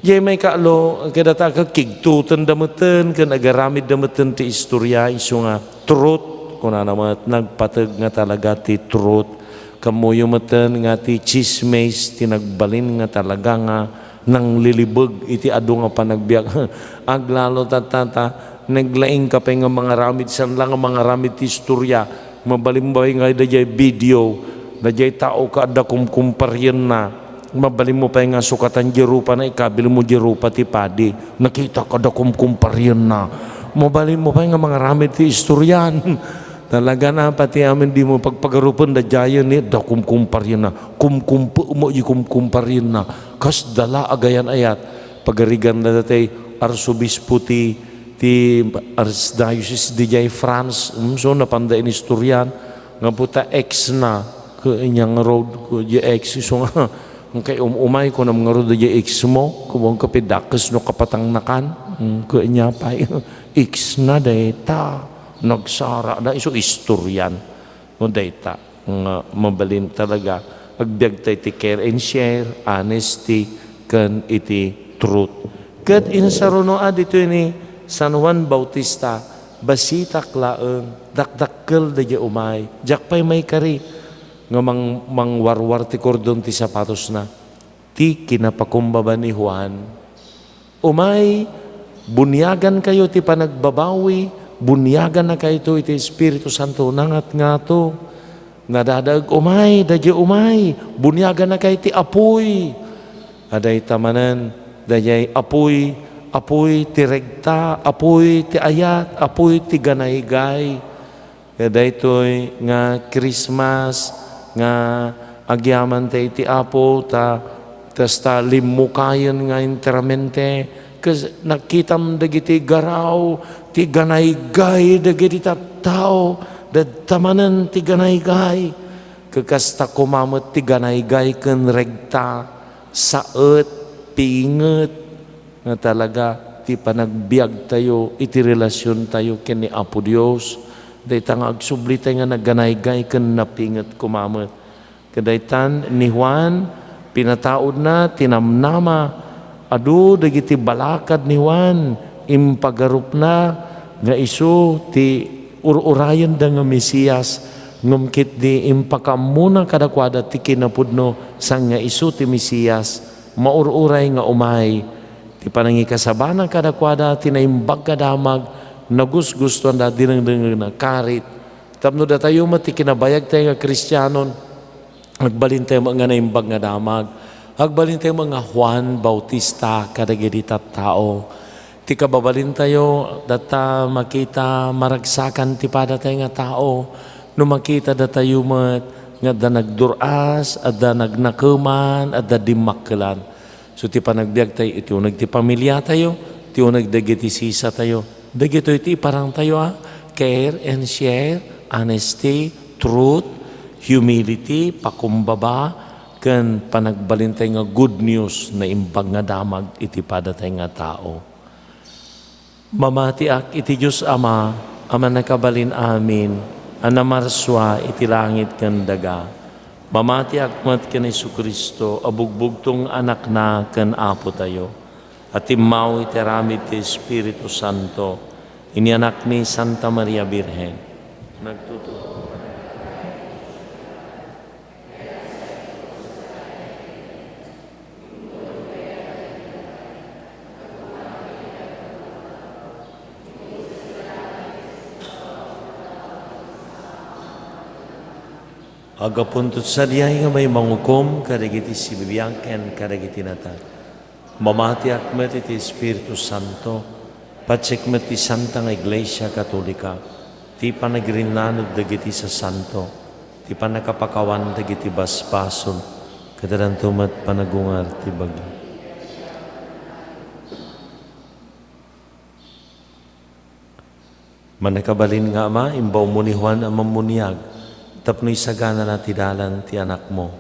Jay may kaalo, kadata ket kigtutenda meten, ken agaramidda meten ti istorya, isu nga truth, kunana met, nagpateg nga talaga ti truth. Kammuyo meten nga ti tsismis, ti nagbalin nga talaga nga nanglilibeg iti adu nga panagbiag. Aglalo tatta, naglaing ka pay nga mangaramid, saan la nga mangaramid ti istorya. Mabalin pay nga dayjay video, dayjay tao ket adda kumkumparienna. Mabalinmo pay nga sukatan diay rupana, ikabilmo diay rupa ti padi. Nakita ka da kumkumparienna. Mabalinmo pay nga mangaramid ti istorian. Talaga na, pati amin dimo pagpagarupen da diayen ni da kumkumparienna. Kumkumpemo diay kumkumparienna. Kasda la a gayan-ayat. Pagarigan da dati arsobispo ti, ti Archdiocese diay France. Mm, so, napanda inistorian. Nga puta ex na. Kaya niya nga road ko diay ex. So nga, Kay um-, umay, kunam ngarud daydiay ex mo, kuwan ka pidakes no kapatangnakan. Mm, kanya pay, ex na dayta. Nagsara da, isu istorian. No dayta, nga mabalin talaga. Agbiag tay ti care and share, honesty, ken iti truth. Ket insaruno a ditoy ni San Juan Bautista, basitak laeng, dakdakkel daydiay umay. Diak pay maikari nga mang-, mangwarwar ti kordon ti sapatosna. Ti kinapakumbaba ni Juan. Umay, buniagankayo ti panagbabawi, buniagannakayto iti Espiritu Santo, nangatngato. Nadadaag umay, daydiay umay, buniagannakay ti apuy. A dayta manen, daydiay apuy, apuy ti regta, apuy ti ayat, apuy ti ganaygay. Daytoy nga Christmas nga agyamanta iti Apo, ta, ta kasta limmukayen nga enteramente, ket nakitam dagiti garaw ti ganaygay dagiti tattao, dadta manen ti ganaygay. Ket kasta koma met ti ganaygay ken regta, saet, pinget, nga talaga ti panagbiagtayo iti relasiontayo ken ni Apo Dios. Dayta nga agsublitay nga naganaygay ken napinget koma met. Kadaytan ni Juan, pinataudna ti namnama, adu dagiti balakad ni Juan, impagarupna nga isu ti ur-urayenda nga Mesias, ngem ketdi impakaammona kadakuada ti kinapudno saan nga isu ti Mesias, maur-uray nga umay. Ti panangikasabana kadakuada ti Naimbag nga Damag, nagusgustoanda, dinengdengngegna, karit. Tapno datayo met ti kinabayagtayo nga Kristianon, agbalintayo met nga Naimbag nga Damag. Agbalintayo met nga Juan Bautista kadagiti tattao. Ti kababalintayo, data makita maragsakan ti padatay nga tao. No makita datayo met nga adda nagdur-as, adda nagnakeman, adda dimmakkelan. So, ti panagbiagtayo iti uneg ti pamiliatayo, ti uneg dagiti sisatayo. Dagitoy ti iparangtayo a care and share, honesty, truth, humility, pakumbaba, ken panagbalintay nga good news, Naimbag nga Damag iti padatay nga tao. Mamatiak iti Dios Ama a Mannakabalin-amin a namarsua iti langit ken daga. Mamatiak met ken Jesu-Cristo a bugbugtong Anakna ken Apotayo, a timmaw iti aramid ti Espiritu Santo, inianak ni Santa Maria Birhen. Nagtutuo. Aggapunto sadiay nga may mangukom kadagiti sibibiag ken kadagiti natay. Mamatiak met iti Espiritu Santo, patsek met ti Santa nga Iglesia Katolika, ti panagrinnaned dagiti sasanto, ti pannakapakawan dagiti basbasol, ket addanto met panagungar ti bagi. Mannakabalin nga Ama, imbawmo ni Juan a Mammuniag tapno isaganana ti dalan ti Anakmo.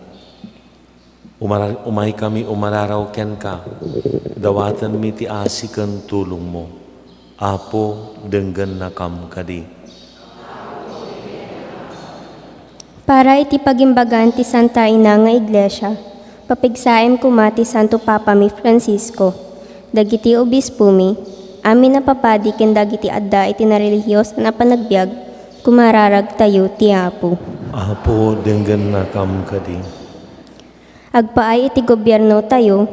Umara-, umaykami umararaw kenka, dawatenmi ti asi ken tulongmo. Apo, denggennakam kadi. Para iti pagimbagan ti Santa Ina nga Iglesia, papigsaem koma ti Santo Papami Francisco, dagiti obispomi, amin a papadi ken dagiti adda iti narelihios a panagbiag, kumararagtayo ti Apo. Apo, denggennakam kadi. Agpaay iti gobiernotayo,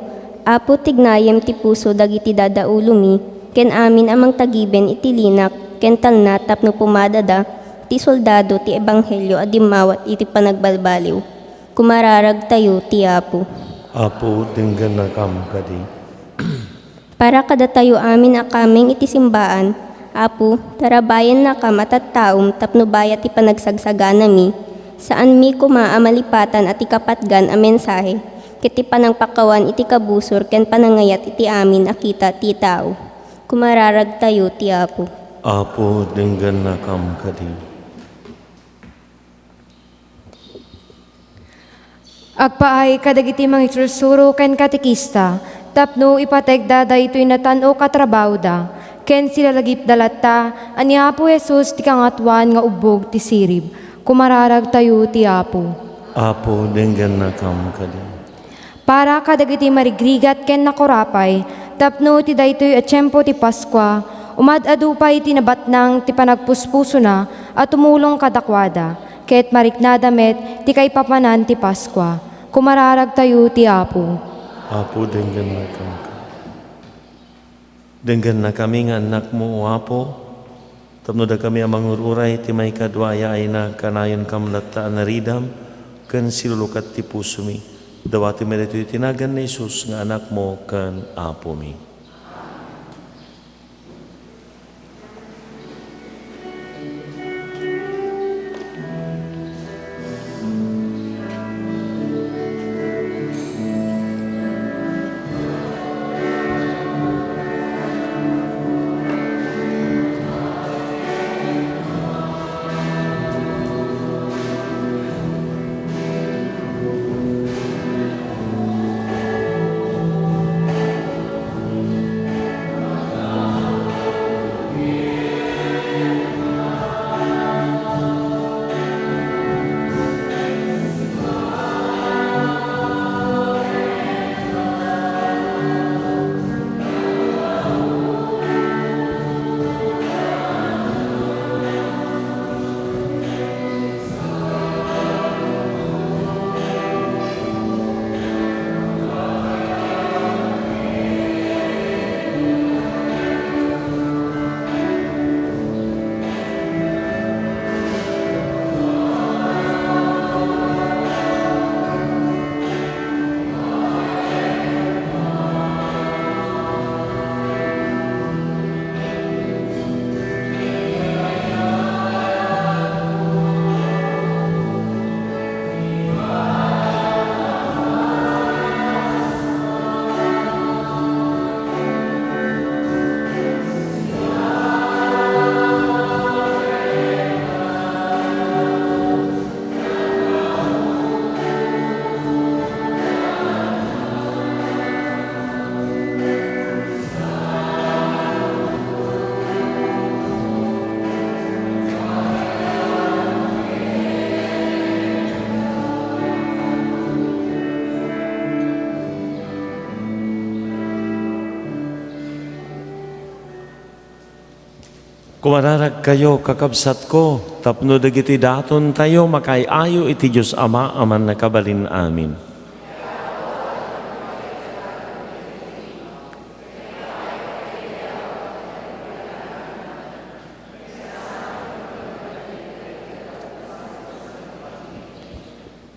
Apo, tignayem ti puso dagiti dadaulomi, ken amin a mangtagiben iti linak ken talna tapno pumadada ti soldado ti ebanghelio a dimmawat iti panagbalbaliw. Kumararagtayo ti Apo. Apo, denggennakam kadi. Para kadatayo amin a kameng iti simbaan, Apo, tarabbayennakam a tattaom tapno bayat ti panagsagsaganami. Saanmi koma a malipatan a ti kapatgan a mensahe ket ti panangpakawan iti kabusor ken panangayat iti amin a kita ti tao. Kumararagtayo ti Apo. Apo, denggennakam kadi. Agpaay kadagiti mangisursuro ken katekista tapno ipategda daytoy natan-ok a trabaoda, ken silalagipda latta a ni Apo Jesus ti Kangatoan nga ubbog ti sirib. Kumararagtayo ti Apo. Apo, denggennakam kadi. Para kadagiti marigrigat ken nakurapay tapno ti daytoy a tiempo ti Paskua, umad-adu pay ti nabatnang ti panagpuspusona a tumulong kadakuada, ket mariknada met ti kaipapanan ti Paskua. Kumararagtayo ti Apo. Apo, denggennakam. Denggennakami nga annakmo, O Apo, tapno dakami a mangur-uray ti maikadua a yaayna, kanayonkam latta a naridam ken silulukat ti pusomi. Dawatem daytoy iti nagan ni Jesus nga Anakmo ken Apomi. Kumararagkayo, kakabsatko, tapno dagiti datontayo makaay-ayo iti Dios Ama a Mannakabalin-amin.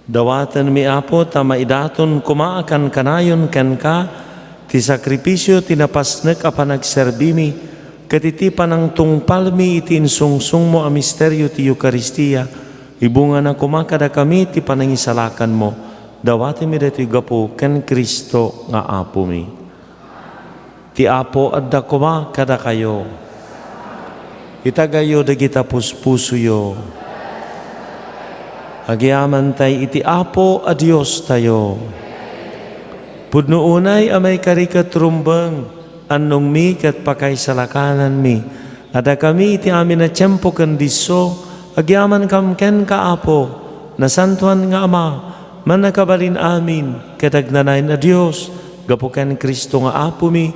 Dawatenmi, Apo, ta maidaton koma a kankanayon kenka ti sakripisio ti napasnek a panagserbimi ket iti panangtungpalmi iti insungsongmo a misterio ti Eukaristia. Ibungana koma kadakami ti panangisalakanmo. Dawatenmi daytoy gapu ken Cristo nga Apomi. Ti Apo adda koma kadakayo. Itagayo dagita puspusoyo. Agyamantay iti Apo a Diostayo. Pudno unay a maikari ket rumbeng, annongmi ket pakaisalakananmi. Adda kami iti amin a tiempo ken disso, agyamankam kenka, Apo, nasantoan nga Ama, Mannakabalin-amin ket agnanayon a Dios, gapu ken Cristo nga Apomi,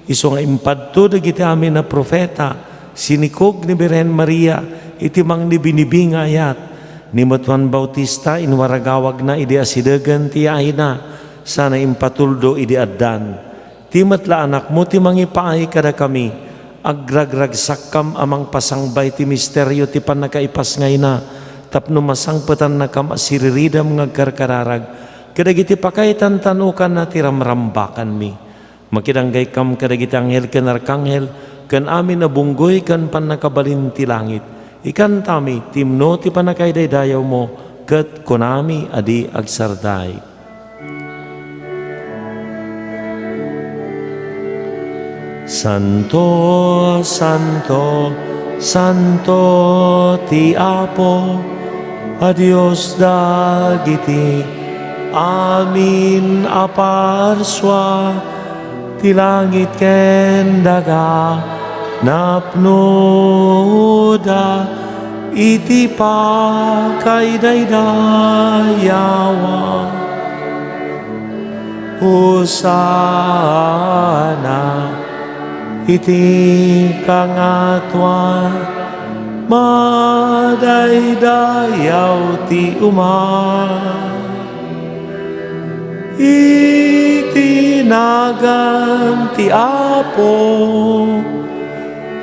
isu nga impadto dagiti amin a profeta, sinikog ni Birhen Maria iti mangnibinibi nga ayat, ni met Juan Bautista inwaragawagna idi asidegen ti yaayna, sana impatuldo idi addan. Ti met la Anakmo ti mangipaay kadakami, agragragsakkam a mangpasangbaay ti misterio ti pannakaipasngayna, tapno masangpetannakam a siriridam nga agkarkararag Kadagiti pakaitan-tanokanna ti ramrambakanmi. Makidanggaykam kadagiti anghel ken arkanghel ken amin a bunggoy ken pannakabalin ti langit. Ikantami ti imno ti pannakaidaydayawmo ket kunami a di agsardai. Santo, santo, santo ti Apo a Dios dagiti amin a parsua, ti langit ken daga napnoda iti pakaidaydayawan. Hosanna iti kangatoan, madaydayaw ti umay iti nagan ti Apo.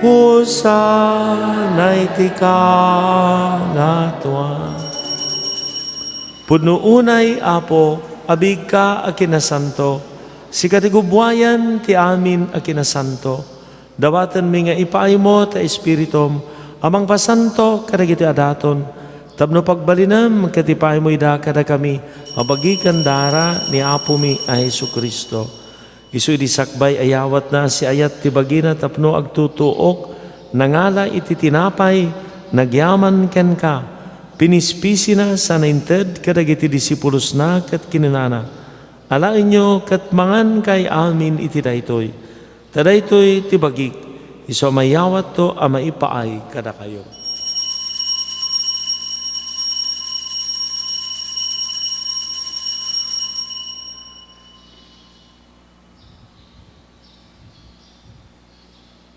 Hosanna iti kangatoan. Pudno unay, Apo, a biigka a kinasanto, sika ti gubuayan ti amin a kinasanto. Dawatenmi nga ipaaymo ta Espiritum a mangpasanto kadagiti adaton, tapno pagbalinem ket ipaaymo ida kadakami a bagi ken dara ni Apomi a Jesu-Cristo. Isu idi sakbay a yawatna, siayat ti bagina tapno agtutuok, nangala iti tinapay, nagyaman kenka, pinispisina sana inted kadagiti disipulosna ket kinunana, "Alaenyo ket mangankay amin iti daytoy. Ta daytoy ti bagik, isu a mayawatto a maipaay kadakayo."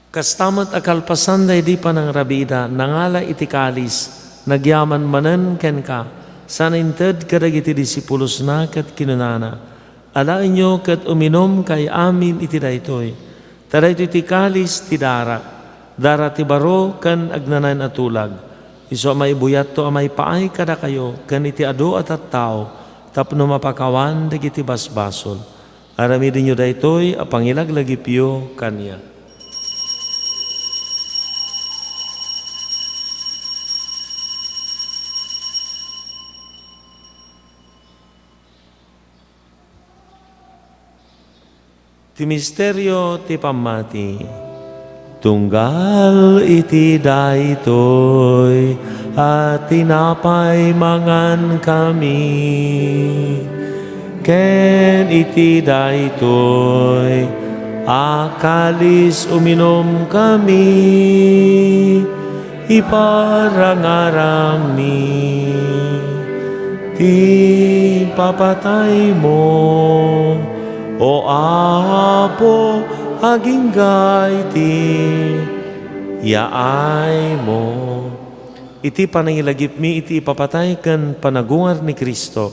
Kasta met a kalpasan daydi panangrabiida, nangala iti kalis, nagyaman manen kenka, sana inted kadagiti disipulosna ket kinunana, "Alaenyo ket uminumkay amin iti daytoy, ta daytoy ti kalis ti dara, dara ti baro ken agnanayon a tulag. Isu a maibuyatto a maipaay kadakayo ken iti adu a tattao tapno mapakawan dagiti basbasol." Aramidenyo daytoy a pangilaglagipyo kaniak. Ti misterio ti pammati. Tunggal iti daytoy a tinapay mangankami, ken iti daytoy a kalis uminumkami, iparangarangmi ti papataymo, O Apo, agingga iti yaaymo. Iti panangilagipmi iti ipapatay ken panagungar ni Cristo,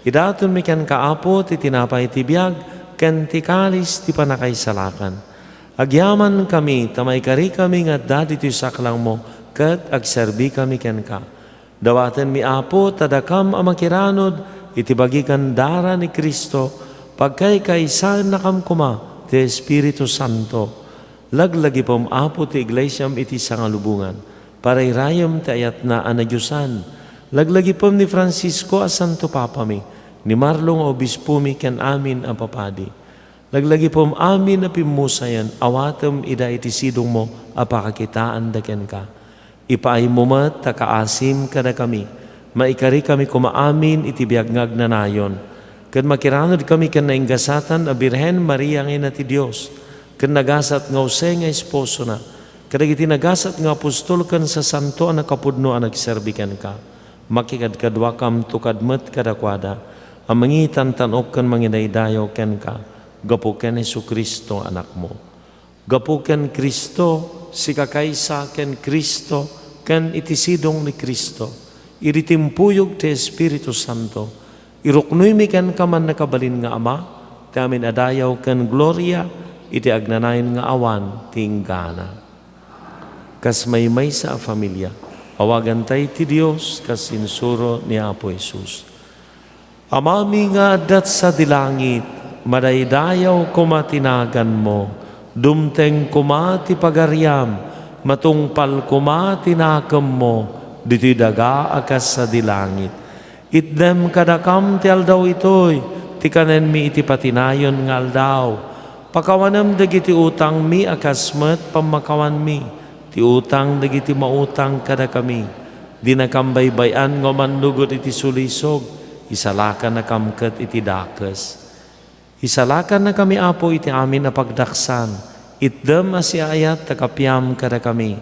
idatonmi kenka, Apo, ti tinapay ti biag ken ti kalis ti pannakaisalakan. Agyamankami ta maikarikami nga adda ditoy saklangmo ket agserbikami kenka. Dawatenmi, Apo, ta dakam a makiranod iti bagi ken dara ni Cristo, pagkaykaysaennakam koma ti Espiritu Santo. Laglagipem, Apo, ti iglesiam iti sangalubongan. Parairayem ti ayatna a nadiosan. Laglagipem ni Francisco a Santo Papami, ni Marlo nga Obispomi ken amin a papadi. Laglagipem amin a pimmusayen, awatem ida iti sidongmo a pakakitaanda kenka. Ipaaymo met ta kaasim kadakami, maikarikami koma amin iti biag nga agnanayon, ket makiranudkami ken nainggasatan a Birhen Maria nga Ina ti Dios, ken nagasat nga Jose nga esposona, kadagiti nagasat nga apostol ken sasanto a nakapudno a nagserbi kenka. Makikadkaduakamto kad met kadakuada a mangitantan-ok ken mangidaydayaw kenka gapu ken Jesu-Cristo nga Anakmo. Gapu ken Cristo, sika kaysa ken Cristo, ken iti sidong ni Cristo, idi timpuyog ti Espiritu Santo, iruknoymi kenka, mannakabalin nga Ama, ti amin a dayaw ken gloria iti agnanayon nga awan ti inggana. Kas maymaysa a familia, awagantay ti Dios kas insuro ni Apo Jesus. Amami nga adda sadi langit, madaydayaw koma ti naganmo, dumteng koma ti pagariam, matungpal koma ti nakemmo ditoy daga a kas sadi langit. Itdem kadakam ti aldaw itoy, ti kanenmi iti patinayon nga aldaw. Pakawanem dagiti utangmi a kas met pammakawanmi ti utang dagiti mautang kadakami. Dinakam baybay-an nga umannugod iti sulisog, isalakannakam ket iti dakes. Isalakannakami, Apo, iti amin a pagdaksan. Itdem a siaayat ta kapiam kadakami.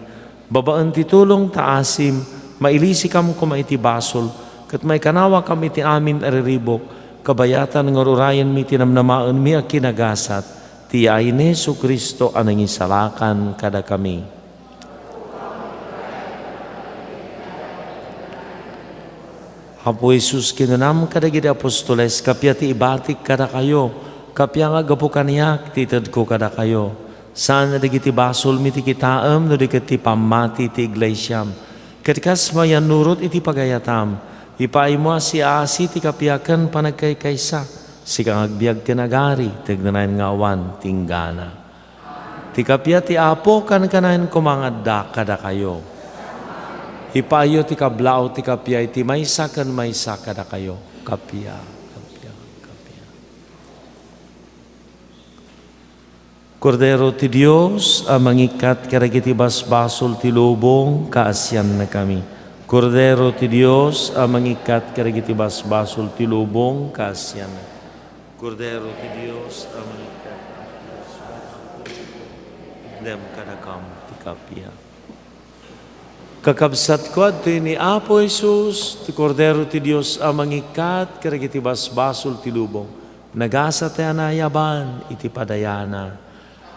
Babaen ti tulong ta asim, mailisikam koma iti basol, ket maikanawakam iti amin a riribuk, kabayatan nga ur-urayenmi ti namnamaenmi a kinagasat. Ti yaay ni Jesu-Cristo a nangisalakan kadakami. Apo Jesus, kinunam kadagiti apostoles, "Kappia ti ibatik kadakayo, kappia nga aggapu kaniak ti itedko kadakayo. Saan a dagiti basolmi ti kitaem no di ket ti pammati ti iglesiam. Ket kas mayannurot iti pagayatam, ipaaymo a siaasi ti kappia ken panagkaykaysa, sika nga agbiag ken agari ti agnanayon nga awan ti inggana." Ti kappia ti Apo kankanayon koma nga adda kadakayo. Ipaayyo ti kablaaw ti kappia iti maysa ken maysa kadakayo. Kappia, kappia, kappia. Kordero ti Dios a mangikkat kadagiti basbasol ti lubong, kaasiannakami. Kordero ti Dios a mangikkat kadagiti basbasol ti lubong, kaasiannakami. Kordero ti Dios a mangikkat. Dem kadakam ti kappia. Kakabsatko, adtoy ni Apo Jesus, ti Kordero ti Dios a mangikkat kadagiti basbasol ti lubong. Nagasat ti anayaban iti padayana.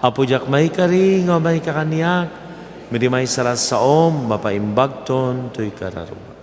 Apo, diak maikari nga umayka kaniak, idi maysa la saom, mapaimbagton toy kararua.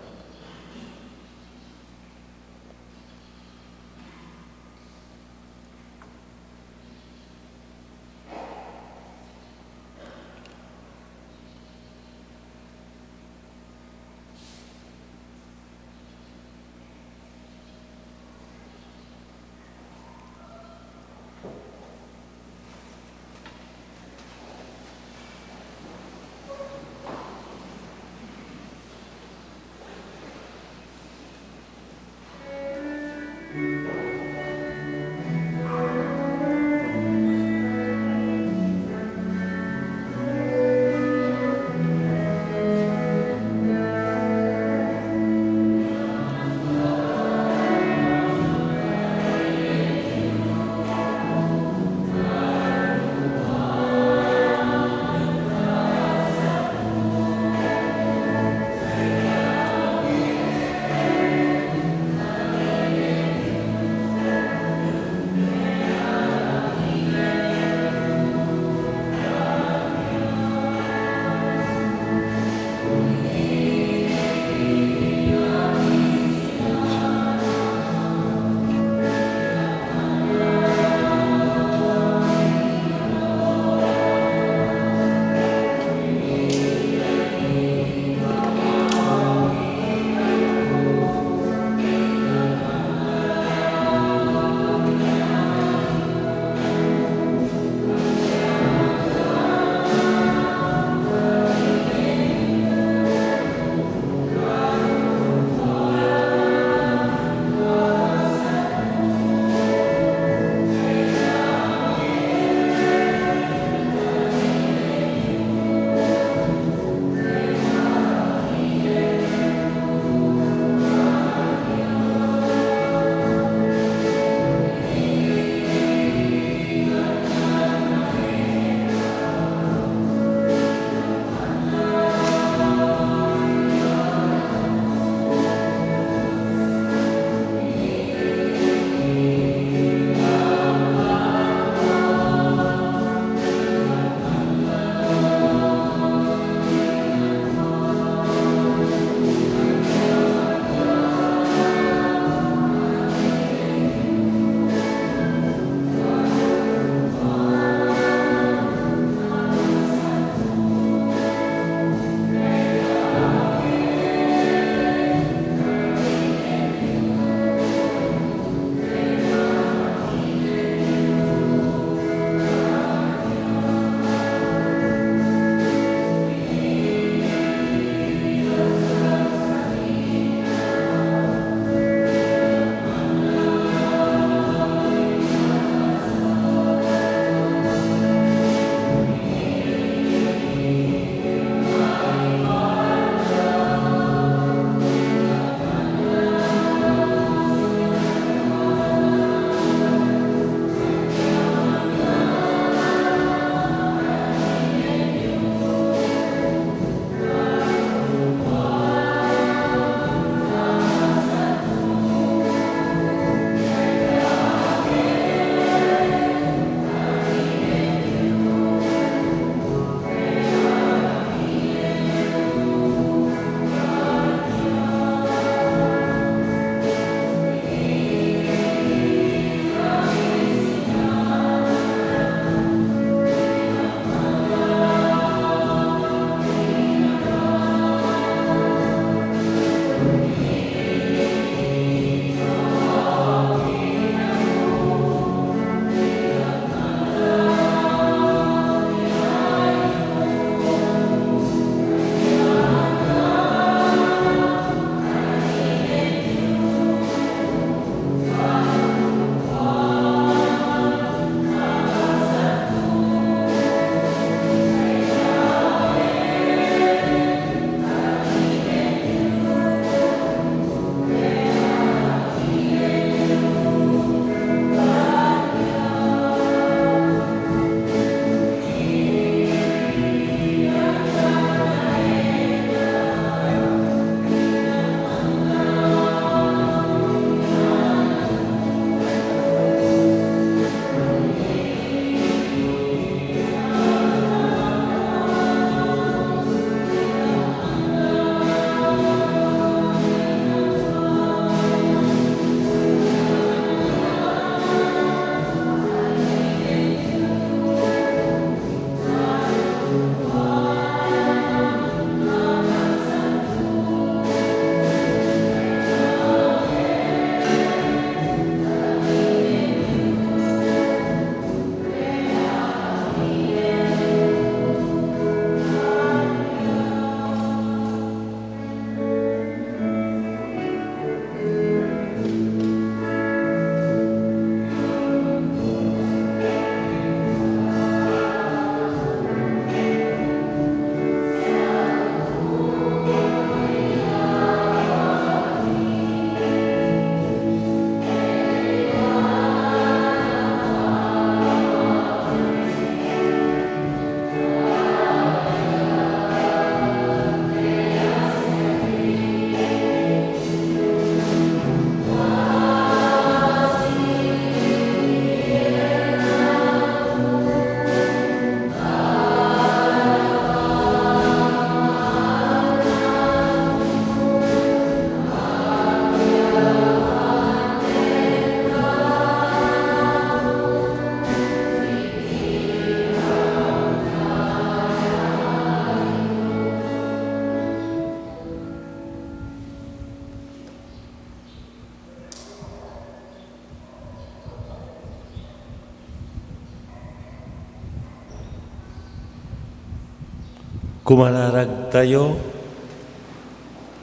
Kumararagtayo.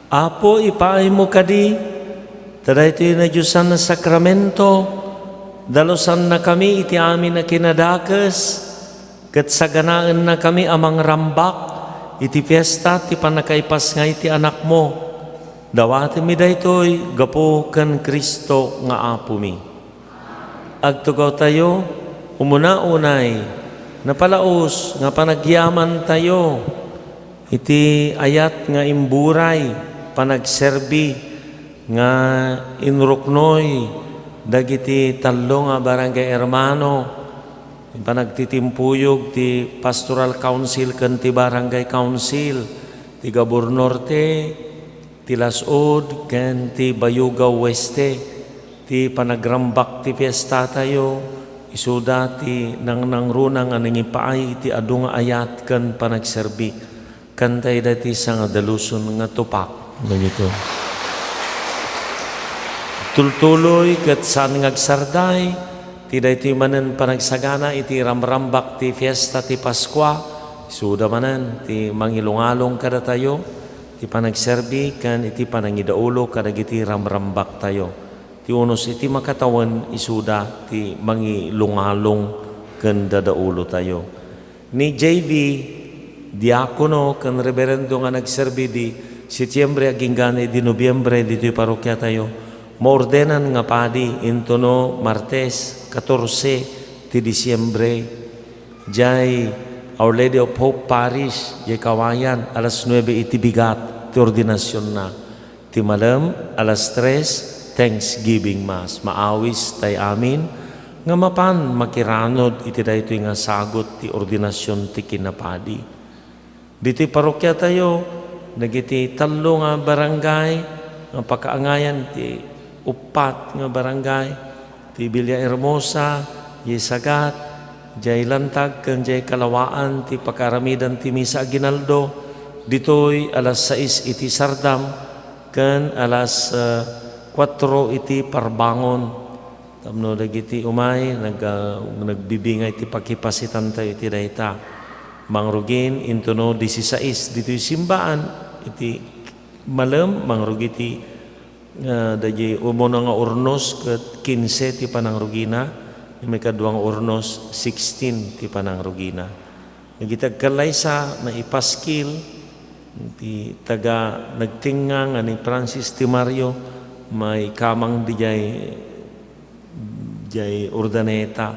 Apo, ipaaymo kadi ta daytoy nadiosan a sakramento, dalusannakami iti amin a kinadakes, ket saganaennakami a mangrambak iti fiesta ti pannakaipasngay ti Anakmo. Dawatenmi daytoy gapu ken Cristo nga Apomi. Agtugawtayo, umuna unay, napalaos nga panagyamantayo iti ayat nga imburay, panagserbi nga inruknoy dagiti tallo nga barangay hermano, panagtitimpuyog ti Pastoral Council ken ti Barangay Council, ti Gabor Norte, ti Las-ud ken ti Bayugaw Oeste, ti panagrambak ti fiestatayo, isuda ti nangnangruna nga nangipaay iti adu nga ayat ken panagserbi. Kantay daytoy sangadaluson nga tupak. Dagito. Tultuloy ket saan nga agsarday, ti daytoy manen panagsagana iti ramrambak ti fiesta ti Paskua, isuda manen ti mangilungalong kadatayo, ti panagserbi ken iti panangidaulo kadagiti ramrambaktayo. Ti unos iti makatawen, isuda ti mangilungalong ken dadaulotayo. Ni J V, diakono ken reberendo nga nagserbi di Setiembre agingga idi Nobiembre ditoy parokiatayo, maordenan nga padi intono Martes, katorse ti Disiembre. Jay Our Lady of Hope Parish, jay Kawayan, alas nuebe iti bigat ti ordinasionna. Ti malem, alas tres, Thanksgiving Mass. Maawis tay amin nga mapan makiranod iti daytoy nga sagut ti ordinasion ti kinapadi. Ditoy parokiatayo, dagiti tallo nga barangay nga pakaangayan ti uppat nga barangay, ti Villahermosa, jay Sagat, jay Lantag, ken jay Kalawaan ti pakaaramidan ti Misa Aguinaldo, ditoy alas sais iti sardam ken alas, eh, kuatro iti parbangon. Tapno dagiti umay, nag-, ah, nagbibingay ti pakipasitantayo iti dayta. Mangrugin, intono disisais ditoy simbaan, iti malem, mangrugi ti nga dagiti umuna nga urnos ket kinse ti panangrugina, ni maikadua nga urnos, sixteen ti panangrugina. Dagiti agkallaysa, maipaskil, ti taga nagtengnga nga ni Francis Ti Mario, maikamang diay, diay Urdaneta,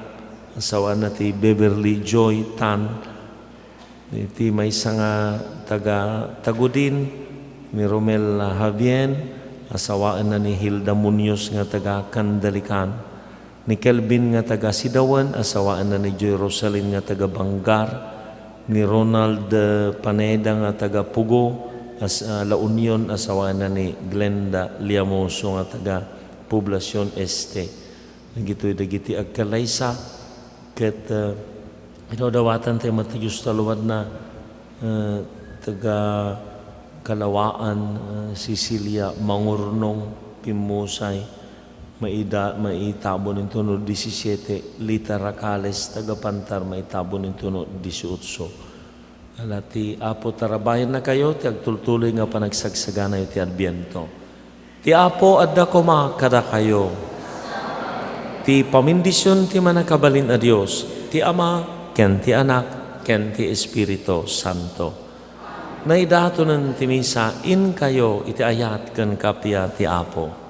asawaenna ti Beverly Joy Tan, Iti maysa nga taga Tagudin, ni Romel Javier, asawaenna ni Hilda Muñoz nga taga Candalican, ni Kelvin nga taga Sidawan, asawaenna ni Joy Rosalyn nga taga Bangar, ni Ronald, eh, Paneda nga taga Pugo, as-, ah, La Union, asawaenna ni Glenda Liamoso nga taga Poblacion Este. Dagitoy dagiti agkallaysa ket, eh, idawdawatan tayo met ti Dios ta luadna, eh, taga Kalawaan, eh, Cecilia Mangurnong Pimmusay, maida-, maitabon intono disisiete, Lita Racales, taga Pantar, maitabon intono disiotso. Ala, ti Apo tarabahennakayo ti agtultuloy nga panagsagsaganayo ti Adbiento. Ti Apo adda koma kadakayo. Ti pamindision ti Mannakabalin a Dios, ti Ama, ken ti Anak, ken ti Espiritu Santo. Naidatonen ti misa, inkayo iti ayat ken kappia ti Apo.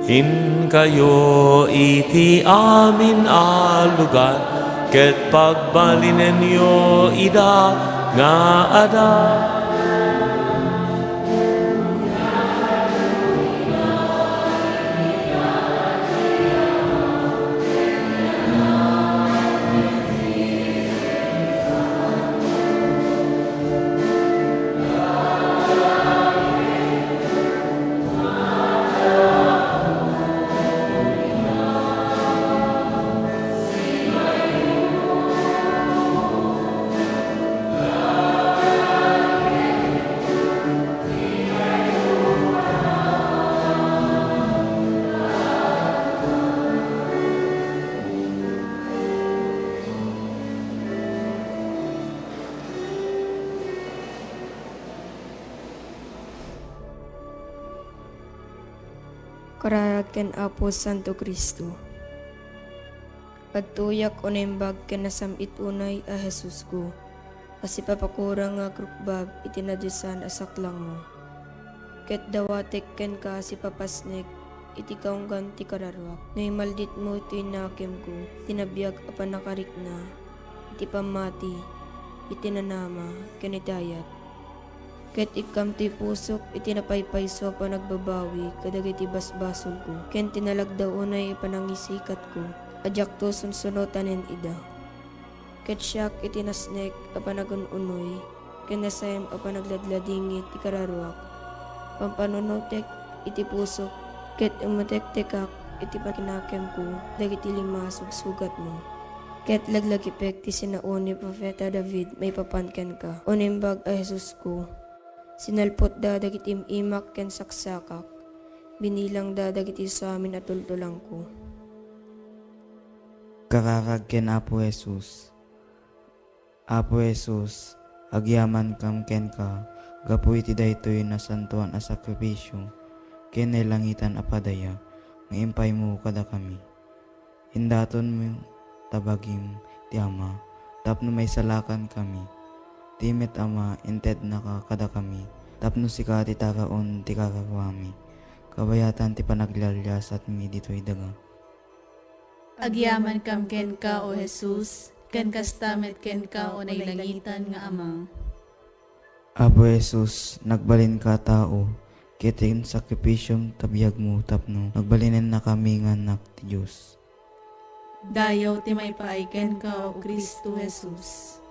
Inkayo iti amin a lugar, ket pagbalinenyo ida nga ada. Kararag ken Apo Santo Cristo. Agtuyak o naimbag ken nasam-it unay a Jesusko, a sipapakurang nga agrukbab iti nadiosan a saklangmo. Ket dawatek kenka a sipapasnek iti kaunggan ti kararuak. No imalditmo iti nakemko, ti nabiag a pannakarikna, iti pammati, iti nanama, ken iti ayat. Ket ikkam ti pusok iti napaypayso a panagbabawi kadagiti basbasolko, ken ti nalagda unay a panangisikatko a diakto sunsunotanen ida. Ket siak iti nasnek a panagun-unoy, ken nasayem a panagladladingit ti kararuak. Pampanunotek iti pusok, ket umutektekak iti pakinakemko dagiti lima a sugsugatmo. Ket laglagipek ti sinao ni Profeta David maipapan kenka, o naimbag a Jesusko. Sinalpotda dagiti im-imak ken saksakak, binilangda dagiti samin a tultulangko. Kararag ken Apo Jesus. Apo Jesus, agyamankam kenka gapu iti daytoy nasantoan a sakrifisio ken nailangitan a padaya nga impaymo kadakami. Indatonmo ta bagim ti Ama tapno maisalakankami. Ti met Ama, intednaka kadakami tapno sika ti taraon ti kararuami, kabayatan ti panaglialiasatmi ditoy daga. Agyamankam kenka, O Jesus, ken kasta met kenka, O nailangitan nga Ama. Apo Jesus, nagbalinka a tao, ket insakripisom ta biagmo tapno nagbalinennakami nga annak ti Dios. Dayaw ti maipaay kenka, O Cristo Jesus.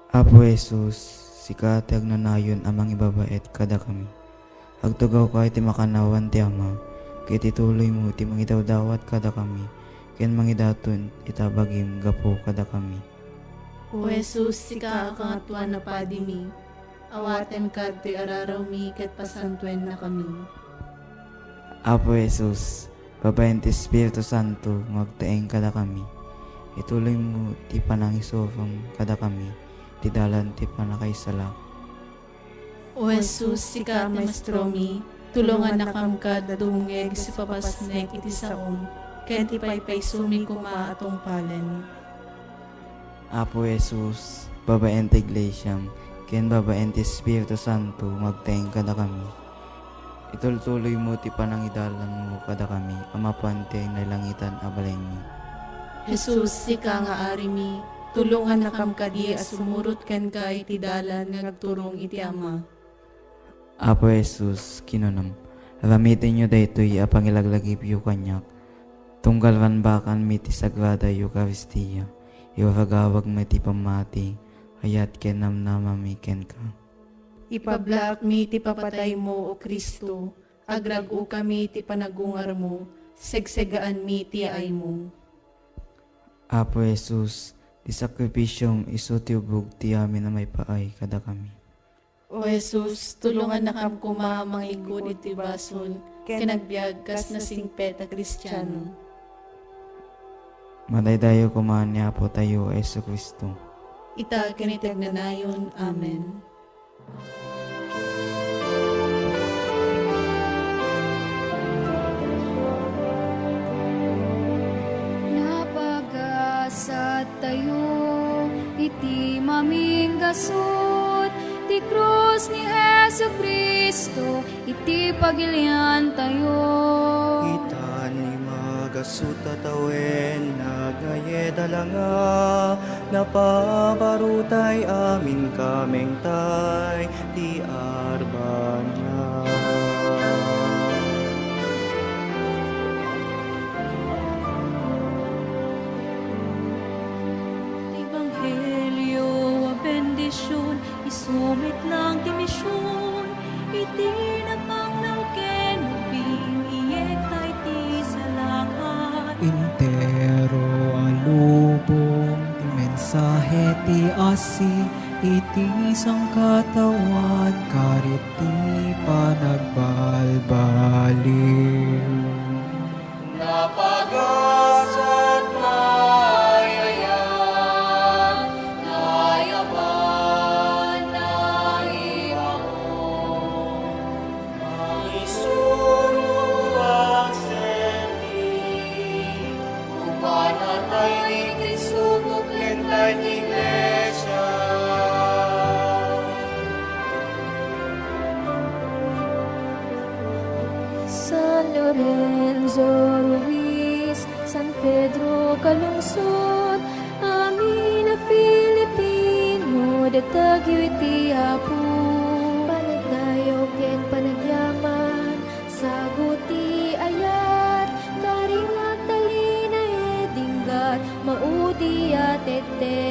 Apo Jesus, sika ti agnanayon a mangibabaet kadakami. Agtugawka iti makannawan ti Ama, ket ituloymo ti mangidawdawat kadakami, ken mangidaton ita bagim gapu kadakami. O Jesus, sika a Kangatoan a Padimi, awatenka ditoy ararawmi ket pasantuennakami. Apo Jesus, babaen ti Espiritu Santo nga agtaeng kadakami, ituloymo ti panangisurom kadakami ti dalan ti pannakaisalak. O Jesus, sika a Maestromi, tulongannakam kad dumngeg a sipapasnek iti saom, ken ti paypaysomi koma a tungpalen. Apo Jesus, babaen ti Iglesiam, ken babaen ti Espiritu Santo nga agtaeng kadakami, itultuloymo ti panangidalanmo kadakami a mapan ti nailangitan a balaymi. Jesus, sika nga Arimi, tulongannakam kadi a sumurot kenka iti dalan nga agturong iti Ama. Apo Jesus, kinunam, aramitenyo daytoy a pangilaglagipyo kaniak, tunggal rambakanmi ti Sagrada Eukaristia, iwaragawagmi ti pammati, ayat ken namnamami kenka. Ipablaakmi ti papataymo, O Cristo, agrag-okami ti panagungarmo, segsegaanmi ti yaaymo. Apo Jesus, ti sakrifisiom isu ti ubog ti amin a maipaay kadakami. O Jesus, tulongannakam koma a mangikut iti basol ken agbiag kas nasingpet a Kristiano. Madaydayaw koma ni Apotayo a Jesu-Cristo. Ita ken iti agnanayon. Amen. Napagasattayo iti maminggasut ti krus ni Jesu-Cristo iti pagiliantayo. Itan ni magasut a tawen, nagayed a langa, napabarutay amin kamengtay ti arbana. Ebanghelio a bendision, isu met lang ti mision, iti napanglaw ken agbigbigta iti salakay. Entero a lubong ti mensahe ti asi iti sangkataoan, karit ti panagbalbaliw. Napagasat, nayayan, nayaban, naibaon, maisuro a Amin a Filipino, datagyo iti Apo. Panagdayaw ken panagyaman, sagut ti ayat, karing agtalinaed, inggat, maudi a tette.